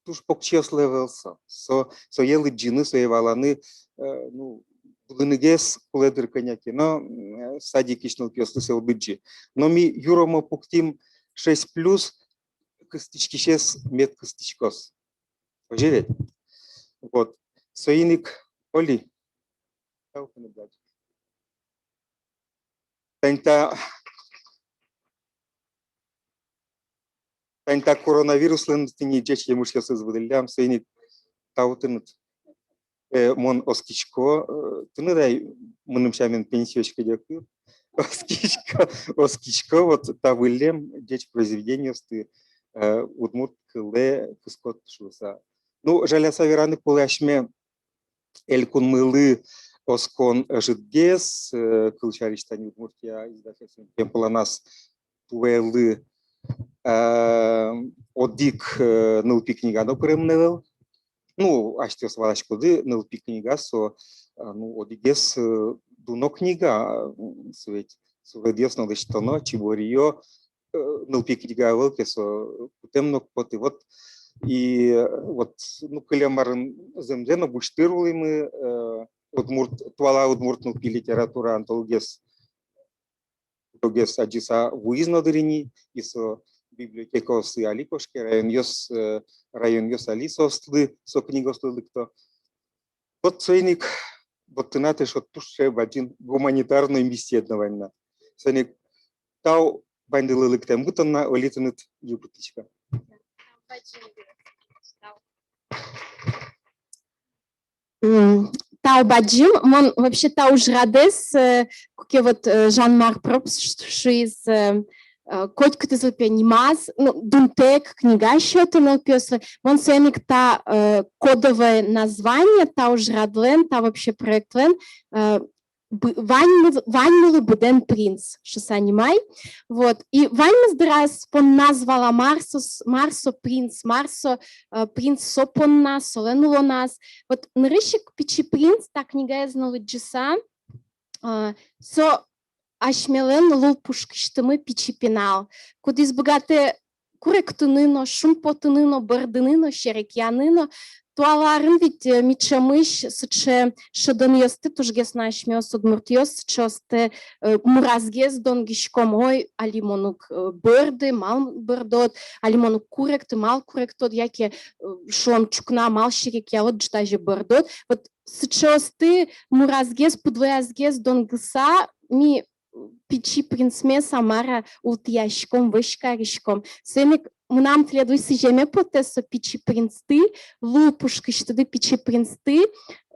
туж покчиослы ӧвӧл со. Со, сое лыдӟыны, сое валаны, э, ну, будыныгес кулэ дыр кӧня ке но, м, садикысь нылпиослы сое уд лыдӟы. Но ми юромо пуктӥм шесть плюс, кыстӥськисез мед кыстӥськоз. Озьы ведь? Вот. Соин ик, Оля. Тани та, тани та коронавируслэн тӥни ӟеч емышъёсыз выдыллям, соин ик тау тыныд. Э, мон оскисько, э, тыныд ай, мыным сямен, пенсиоськод ук. Оскисько, оскисько, вот та выллем ӟеч произведениосты, э, удмурт кылэ кыскод шуыса. Ну, жаляса вераны кулэ, асьме элькунмылы оскон ӧжытгес, э, кылсярысь, тани «Удмуртия» издательстволэн пемпеланаз туэлы, э, одӥг, э, нылпи книга но пыремын ӧвӧл. Ну, асьтэос валаськоды, нылпи книга со, э, ну, одӥгез, э, дуно книга, м, со ведь суредъёс но лэсьтоно, чибориё, э, нылпи книга ӧвӧл ке, со кутэм но уг поты. Вот, и, э, вот, ну, кылем арын зэмзэ но Буштыр улӥмы, э, удмурт, туала удмурт нылпи литература антологиез, антологиез адӟыса вуиз но дыр ини, и со библиотекаосы али кошке, районъёс, э, районъёс али соослы, со книгаослы лыкто. Вот соин ик, вот тынад эшшо туж сыӵе бадӟым гуманитарной миссиед но вань на. Соин ик тау ваньдылы лыктэмды понна. Оля, тыныд юрттӥсько. М, тау бадӟым. Мон вообще та ужрадэз, э, куке вот, э, Жан-Марк Пробст ш-, шуиз, э, э, котькудӥзлы, пе, нимаз, ну, дунтэк книга сётыны нылпиослы. Мон соин ик та, э, кодовое название та ужрадлэн, та вообще проектлэн, э, бы-, ваньмыз-, «Ваньмылы быдэн принц» шуыса нимай. Вот. И ваньмыз дыраз понназ вала, мар со с-, мар со принц, мар со, э, принц со понна, солэн улоназ. Вот нырысь ик «Пичи принц» та книгаез но лыдӟыса, э, со асьмелэн лул пушкысьтымы пичи пинал, кудӥз быгатэ куректыны но, шумпотыны но, бӧрдыны но, серекъяны но. Туала арын ведь, э, ми ӵемысь сыӵе шӧдонъёсты тужгес но асьмеос, удмуртъёс, сыӵеосты, э, муразгес донгиськом: ой, али мон уг, э, бӧрды, мал бӧрдод, али мон уг куректы, мал куректод, яке, э, шуом, ӵукна, мал серекъялод, ӝытазе бӧрдод. Вот сыӵеосты муразгес, пыдвоязгес донгыса, ми «Пичи принцмес» а мар а ултӥяськом, вӧсь кариськом. Соин ик мынам тӥледлы сӥземе потэ со «Пичи принцты», лул пушкысьтыды «Пичи принцты»,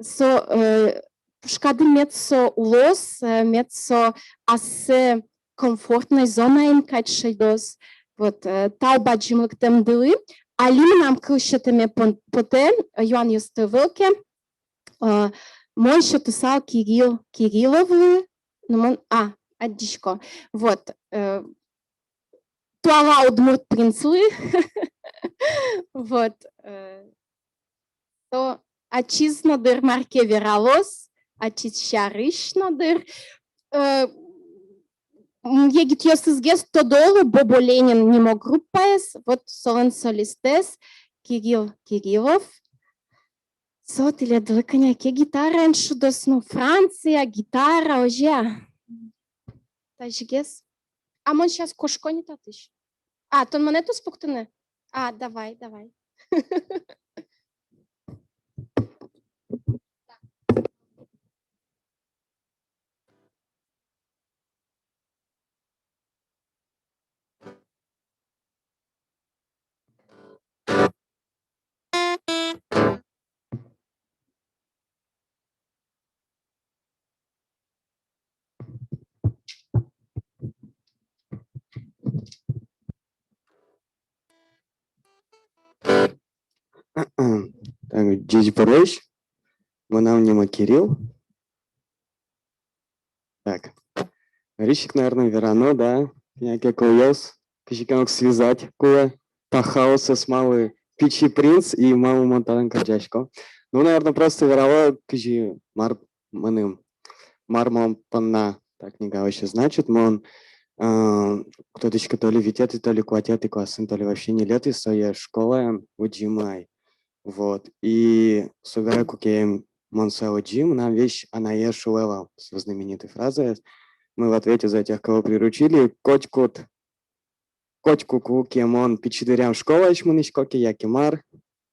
со, э, пушкады мед со улоз, э, мед со ассэ комфортной зонаын кадь шедоз. Вот, э, тау бадӟым лыктэмдылы. Али мынам кыл сётэме пон-, потэ, э, юанъёсты ӧвӧл ке. Э, мон сётысал Кирилл Кирилловлы, ну, мон, а, адӟисько. Вот, э, туала удмурт принцлы. Вот, э, со ачиз но дыр мар ке вералоз, ачиз сярысь но дыр. Э, м, егитъёсызгес тодо луо «Бобо Ленин» нимо группаез, вот солэн солистэз Кирилл Кириллов. Со тӥледлы кӧня ке гитараен шудоз, ну, Франция, гитара, озьы-а? Тазьыгес. А мон сейчас кошко ни татысь. А, тон монэ туж пуктыны? А, давай, давай. Так, ӟечбуресь, мынам нимы Кирилл. Так. Нырысь ик, наверно, верано, да, кӧня ке кылъёс, кызьы ке но связать кулэ та хаосэз, малы «Пичи принц» и малы мон татын кырӟасько. Ну, наверно, просто верало, кызьы, мар мыным, мар мон понна та книга вообще значит. Мон, э, кутӥсько то ли витетӥ, то ли куатетӥ классын, то ли вообще ньылетӥ, сое школаын лыдӟимы ай. Вот. И собере, куке мон сое лыдӟи, мынам весь анае шуэ вал со знаменитой фразаез: «Мы в ответе за тех, кого приручили». Котькуд, котьку, куке мон пичи дыръям школаысь мынӥсько ке, яке мар,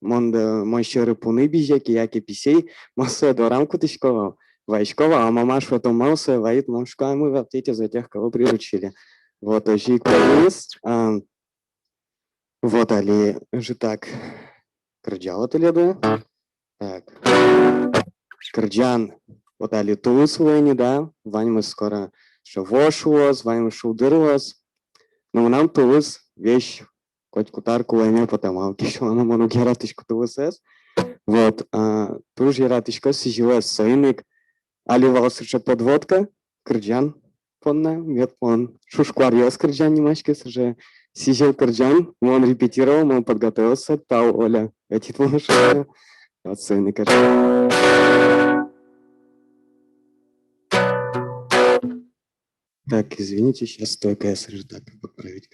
мон, да, мон сьӧры пуны бызе ке, яке писэй, мон сое дорам кутӥсько вал, вайисько вал, а мама шуэ: «Тон малы сое вайид?» Мон шуисько: «А мы в ответе за тех, кого приручили». Вот, озьы ик понӥз. А, Вот али ӧжытак кырӟало тӥледлы. Так. Кырӟан, вот али тулыс вуэ ни, да, ваньмыз скоро, шуо, вож луоз, ваньмыз шулдыр луоз. Но мынам тулыс весь котькуд ар кулэме потэ, малы ке шуоно, мон уг яратӥськы тулысэз. Вот, а, туж яратӥсько сӥзьылэз, соин ик али вал сыӵе подводка, кырӟан понна, мед мон «Шуш куаръёс» кырӟан нимаське, сыӵе сӥзьыл кырӟан, мон репетировал, мон подготовился, тау, Оля, ӧтид мон шуыса. Вот соин ик кырӟан. Так, извините, сейчас только я сразу так поправить.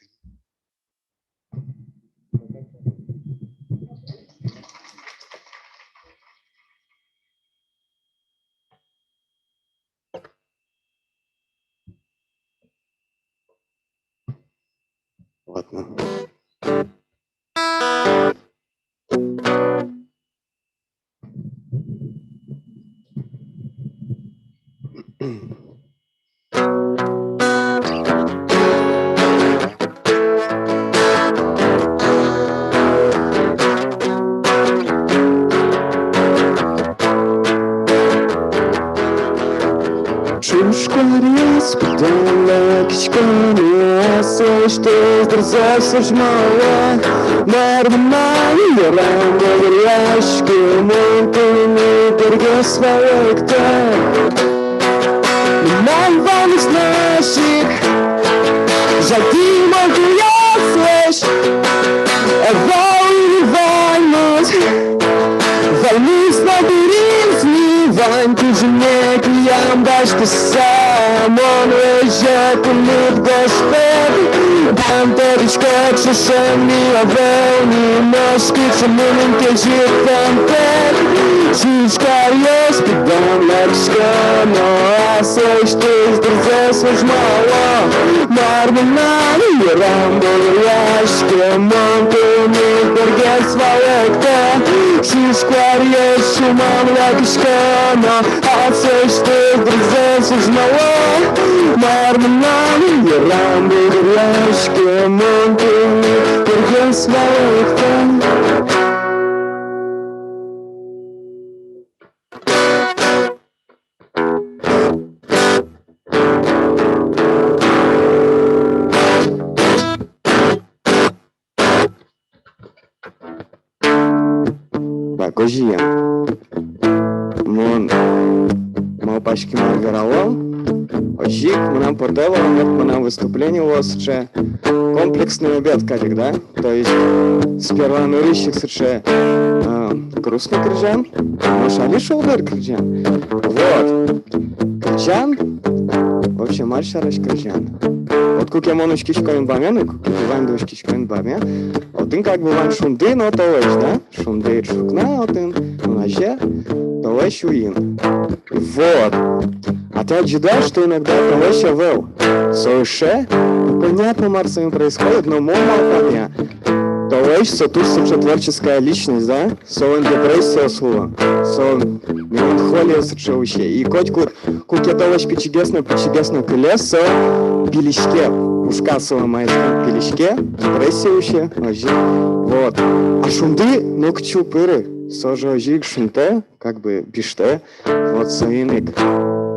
Ладно. Шуш куаръёс пыдын лыктӥсько но, аслэсьтыз дырзэс возьмало. Мар мынам йырам бугыръяське, мон туннэ бергес валэктэ. Мынам ваньмыз нош ик жадьтӥ мон туйёслэсь. Ӧвӧл ини ваньмыз, ваньмыз но быриз ни. Вань кужымме киям басьтыса, мон лэзё тыныд, гожтэт. Бен, тодӥськод, шуом ни, ӧвӧл ни нош кыӵе мыным кезьыт контэк. Шуш куаръёс пыдын лыктӥсько но, аслэсьтыз дырзэс возьмало. Мар мынам йырам бугыръяське, мон туннэ бергес валэктэ. Шуш куаръёс шумам лякисько но, аслэсьтыз дырзэс возьмало. Мар мынам йырам бугыръяське, мон туннэ бергес валэктэ. Так, озьы ик. Мон малпаськи, мар верало. Озьы ик мынам потэ вал, мед мынам выступление луоз сыӵе комплексный обед кадь ик, да? То есть сперва нырысь ик сыӵе, а, грустный кырӟан, нош али шулдыр кырӟан. Вот. Кырӟан. Вообще, мар сярысь кырӟан? Вот куке мон учкисько инбаме, ну, куке ваньды учкисько инбаме, отын как бы вань шунды но толэзь, да? Шунды ӵукна отын, нуназе, толэзь уин. Вот. А тӥ адӟиды-а, что иногда толэзь ӧвӧл? Со ыше, непонятно, мар соин происходит, но мон малпамъя, толэзь со туж сыӵе творческая личность, да? Солэн депрессиос луо, солэн меланхолиос сыӵе усе. И котькуд, куке толэзь пичигес но, пичигес но кыле, со пилиське, пушказ солэн маиз пилиське, депрессия усе, озьы. Вот. А шунды нокытчы уг пыры, со же озьы ик шунтэ, как бы пиштэ. Вот соин ик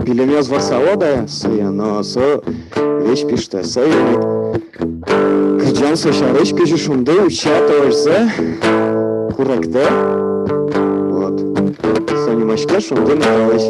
пилемез ворсало, да, сое, но со весь пиштэ. Соин ик кырӟан со сярысь, кызьы шунды утча толэзьзэ. куректэ. Вот. Со нимаське «Шунды мурталэсь».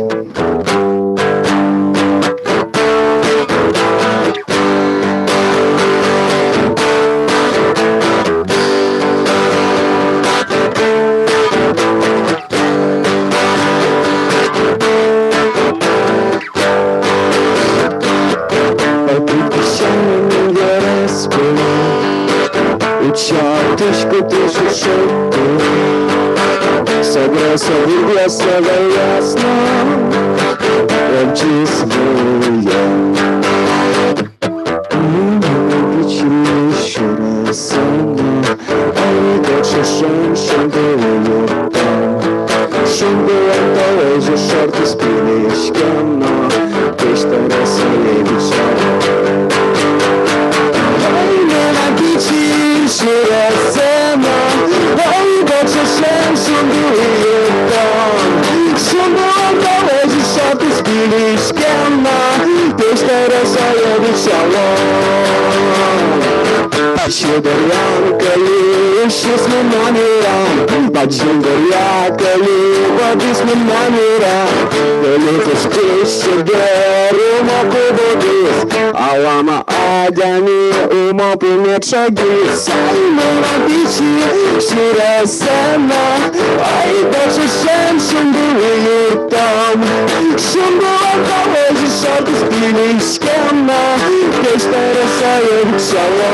Пӧртэм песянь вераське, утчатӥсько тӥ шедьтыны. Собере со выргъяса вӧлъяз но ӧвӟиз вылэ. Мынам пичи сюресэ но, ай, таӵе шӧм шунды юртам. Шунды юрталэзе шортӥз пилиськем но, песьтыре сое бичало. Ай, мынам пичи сюресэ но, ай, таӵе шӧм шунды юртам. Шунды юрталэзе шортӥз пилиськем но, песьтыре сое бичало. Таӵе дыръям кылӥ усиз мынам йырам, бадӟым дыръя кылӥ вӧдӥз мынам йырам. Кылӥ кышкыт чебер умой кубокез, алама адями умой пуме чагиз. Ай, мынам пичи сюресэ но, ай, таӵе шӧм шунды юртам. Шунды юрталэзе шортӥз пилиськем но, песьтыре сое бичало.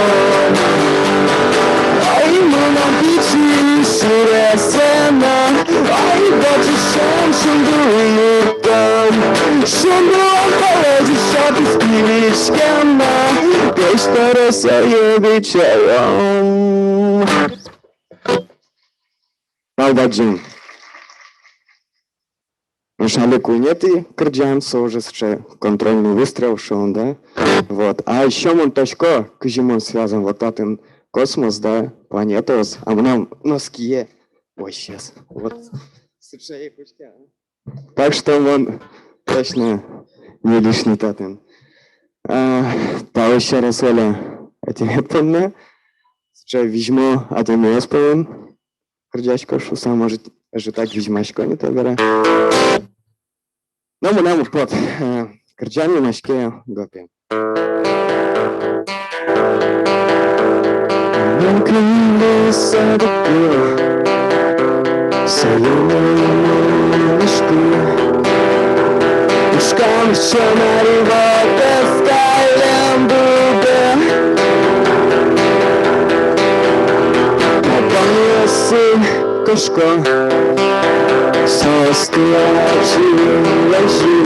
Ай, мынам пичи сюресэ но, ай, таӵе шӧм шунды юртам. Шунды юрталэзе шортӥз пилиськем но, песьтыре сое бичало. Тау бадӟым. Нош али куинетӥ кырӟан, со уже сыӵе контрольный выстрел шуом, да? Вот. А ещё мон тодӥсько, кызьы мон связан, вот татын космос, да, планетаос, а мынам ноские. Ой, сейчас. Вот. Сыӵе ик учке, а? Так что мон точно не лишний татын. А, тау ещё раз, Оля, ӧтемед понна. Сыӵе визьмо адямиос пӧлын кырӟасько шуса, может, ӧжытак визьмасько ни табере. Но мынам уг поты. Э, кырӟан нимаське «Гопи». Мон кыллисько садике, сое мон мынӥсько. Пушкам сценарий вотэс каллен дубе. Апанъёсы кошко, соосты ачим лэзи.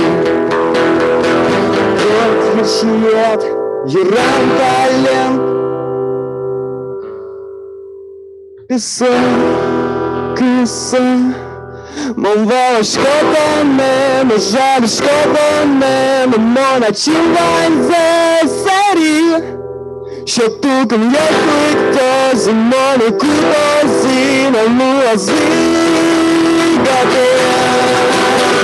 Кот висьет йырам талэн. Кыса, кыса, мон валасько тонэ, но жалясько тонэ, но мон ачим ваньзэ сэрӥ. Сёт тукымъёс лыктозы, монэ кутозы, но луозы гаде.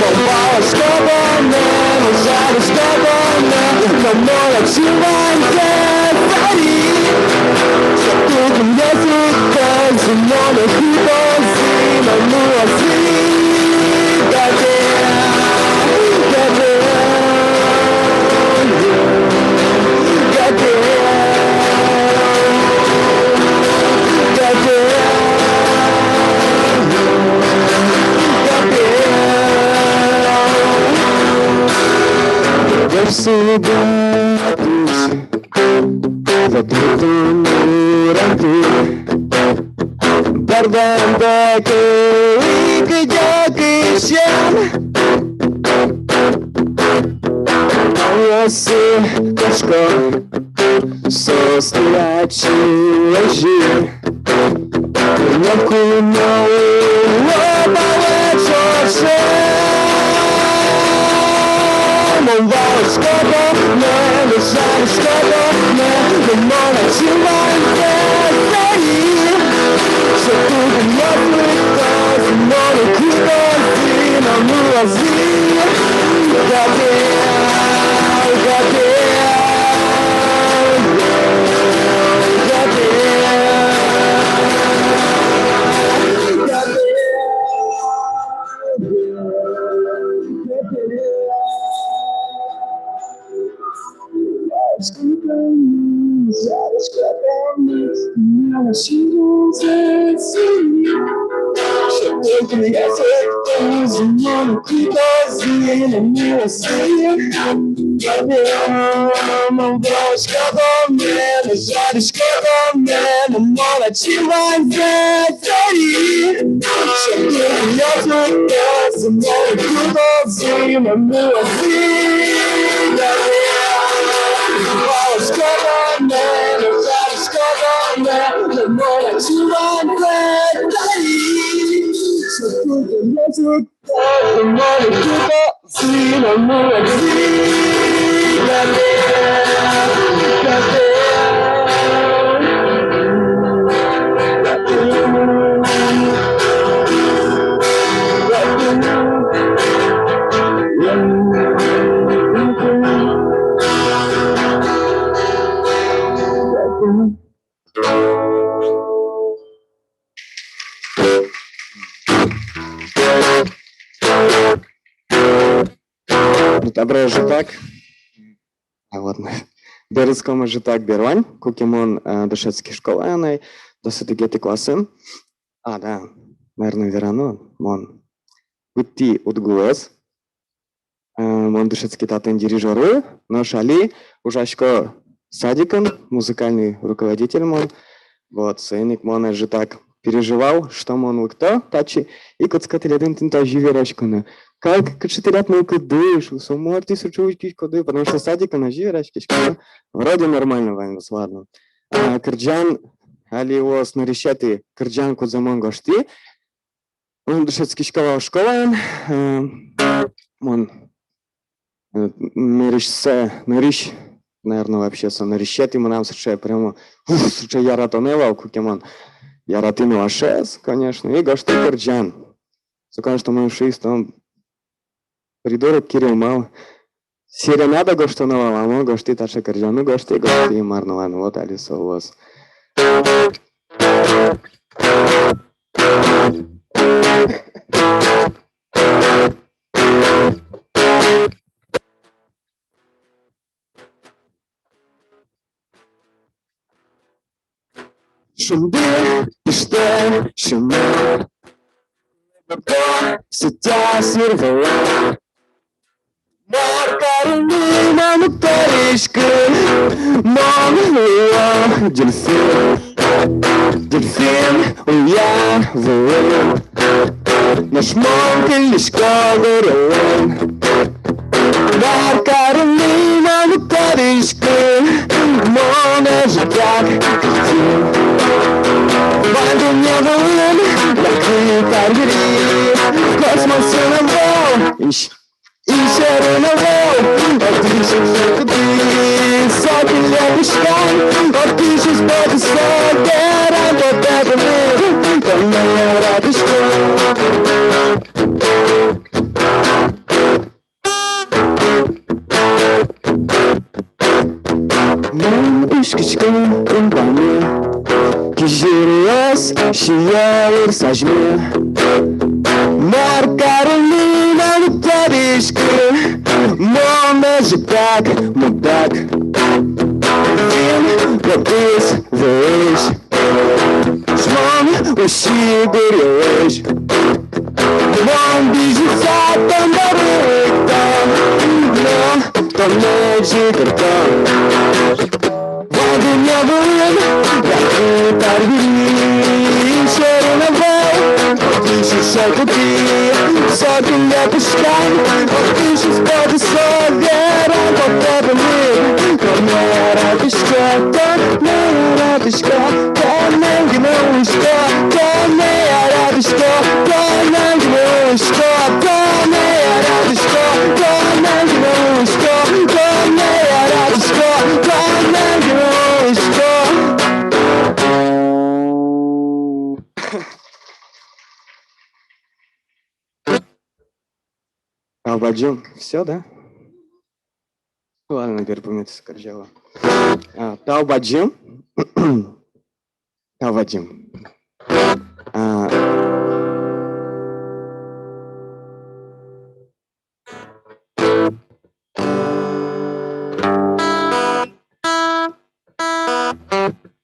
Мон валасько тонэ, но жалясько тонэ, но мон ачим ваньзэ сэрӥ. Сёт тукымъёс лыктозы, монэ кутозы, но луозы гаде. Гаде. Бӧрдэмдэ кылӥ кыдёкысен. Нош кошко, соосты ачим лэзи. Куно, куно, лобало ӵоше. Мон валасько тонэ, но жалясько тонэ, но мон ачим ваньзэ сэрӥ. Сёт тукымъёс лыктозы, монэ кутозы, но луозы гаде, гаде, гаде. Ну, табере ӧжытак. А, ладно. Берытском ӧжытак берлань, куке мон, э, дышетски школаын ай, дас одӥгетӥ классын. А, да, наверно, верано, мон быдтӥ УдГУ-эз. Э, мон дышетски татын дирижёрлы, нош али ужасько садикын, музыкальный руководитель мон. Вот, соин ик мон ӧжытак переживал, что мон лыкто татчы, и кутско тӥледын тӥни тазьы вераськыны. Как, кыӵе тӥляд мылкыдды, шуса, мар тӥ сыӵе учкиськоды, потому что садикын озьы вераськисько, вроде нормально ваньмыз, ладно. А, кырӟан, али луоз нырысетӥ кырӟан, кудзэ мон гожтӥ. Мон дышетскисько вал школаын, э, мон, э, нырысьсэ, нырысь, наверно, вообще со нырысетӥ мынам сыӵе прямо, уф, сыӵе яратонэ вал, куке мон яратӥ нылашез, конечно, и гожтӥ кырӟан. Со, конечно, мон шуисько, там, придурок Кирилл, мал. Серенада гожтоно вал, а мон гожтӥ таӵе кырӟан, ну, гожтӥ, гожтӥ, мар но вань, вот али со луоз. Шунды пиштэ синмы, сётэ сӥр вылэ. Мар карыны, мамык, тодӥськы, мон луо дельфин, дельфин уя вылын. Нош мон кыллисько гурьелэн. Мар карыны, мамык, тодӥськы, мон ӧжытак кырӟи. Вань дунне вылын лякыт арбери, космосын ӧвӧл, ӥ-, ӥ сьӧрын ӧвӧл, отысь ик сокыт, со кин лэпучкан, отысь ик потэ со веран, потэ пумит, тонэ яратӥсько. Мон пушкисько ум памын, кизилиос сиё ыр сазьмы. Мар карыны, мамык, тодӥськы, мон ӧжытак мудак. Вин потӥз вылысь. Мон уси гурьелэсь. Мон бызьыса тон доры лыкто, но тонэ ӟыгырто. Вань дунне вылын лякыт арбери, ӥ сьӧрын ӧвӧл, отысь ик сокыт, со кин лэпучкан, отысь ик потэ со веран, потэ пумит, тонэ яратӥсько, тонэ яратӥсько. Тонэн гинэ улӥсько, тонэ яратӥсько, тонэн гинэ улӥсько, тонэ яратӥсько, тонэн гинэ улӥсько, тонэ яратӥсько, тонэн гинэ улӥсько. Тау бадӟым. Всё, да? Ладно, берпуметӥез кырӟало. А, тау бадӟым. Тау бадӟым. А,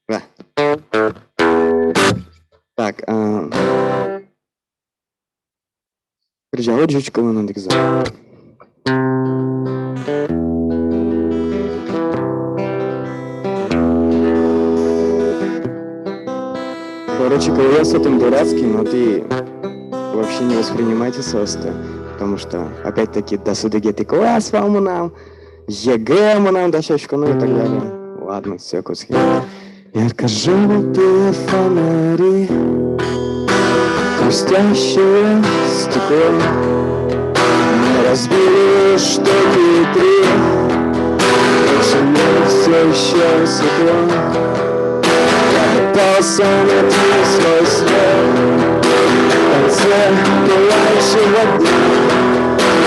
да. Ӟуч кылын одӥгзэ. Короче, кылъёс отын дурацкий, но тӥ вообще не воспринимайте соосты, потому что, опять-таки, дас одӥгетӥ класс вал мынам, ЕГЭ мынам дасяськоно и так далее. Ладно, всё, кутски. Ярко-жёлтые фонари, хрустящее стекло. Мы разбили штуки три, больше нет, всё ещё светло. Я попал сам на свой след, в конце пылающего дня.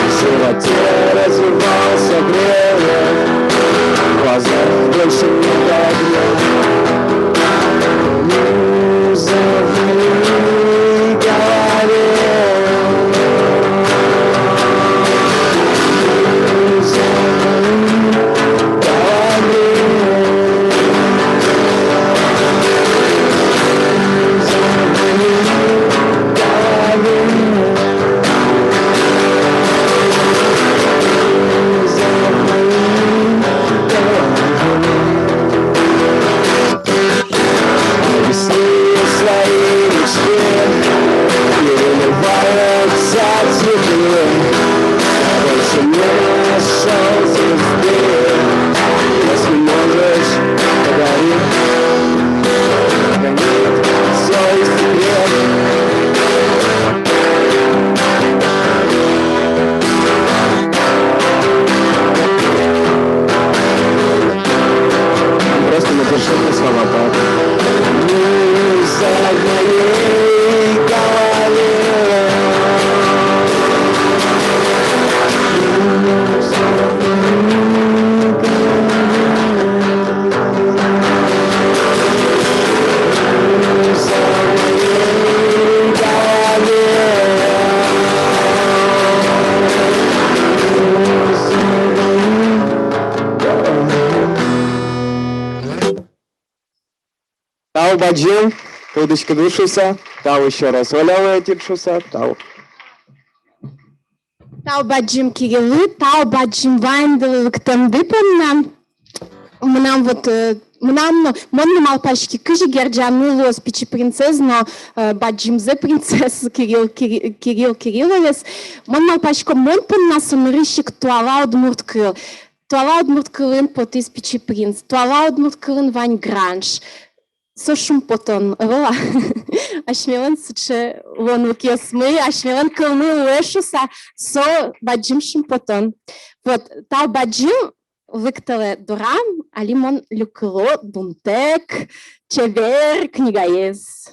В животе разливался грелок, в глазах больше нет огня. Муза в моей голове. Муза в моей голове. Муза в моей голове. Объясни свои мечты, переливаются цветы. Больше не нашёл звезды. Если можешь, подари. Хранит свой секрет. Просто напиши мне слова так. Муза в моей голове. Муза в моей голове. Тау бадӟым, кылзӥськыды шуыса, тау ещё раз Олялы ӧтид шуыса, тау. Тау бадӟым Кириллы, тау бадӟым ваньдылы лыктэмды понна. Мынам вот, э, мынам но, мон но малпаськи, кызьы герӟаны луоз Пичи принцез но, э, бадӟымзэ принцез Кирилл, Кири-, Кирилл Кирилловез. Мон малпасько, мон понна со нырысь ик туала удмурт кыл. Туала удмурт кылын потӥз Пичи принц, туала удмурт кылын вань гранж. Со шумпотон, ӧвӧл-а? Асьмелэн сыӵе луонлыкъёсмы, асьмелэн кылмы луэ шуыса, со бадӟым шумпотон. Вот, тау бадӟым, лыктэлэ дорам, али мон люкыло дунтэк чебер книгаез.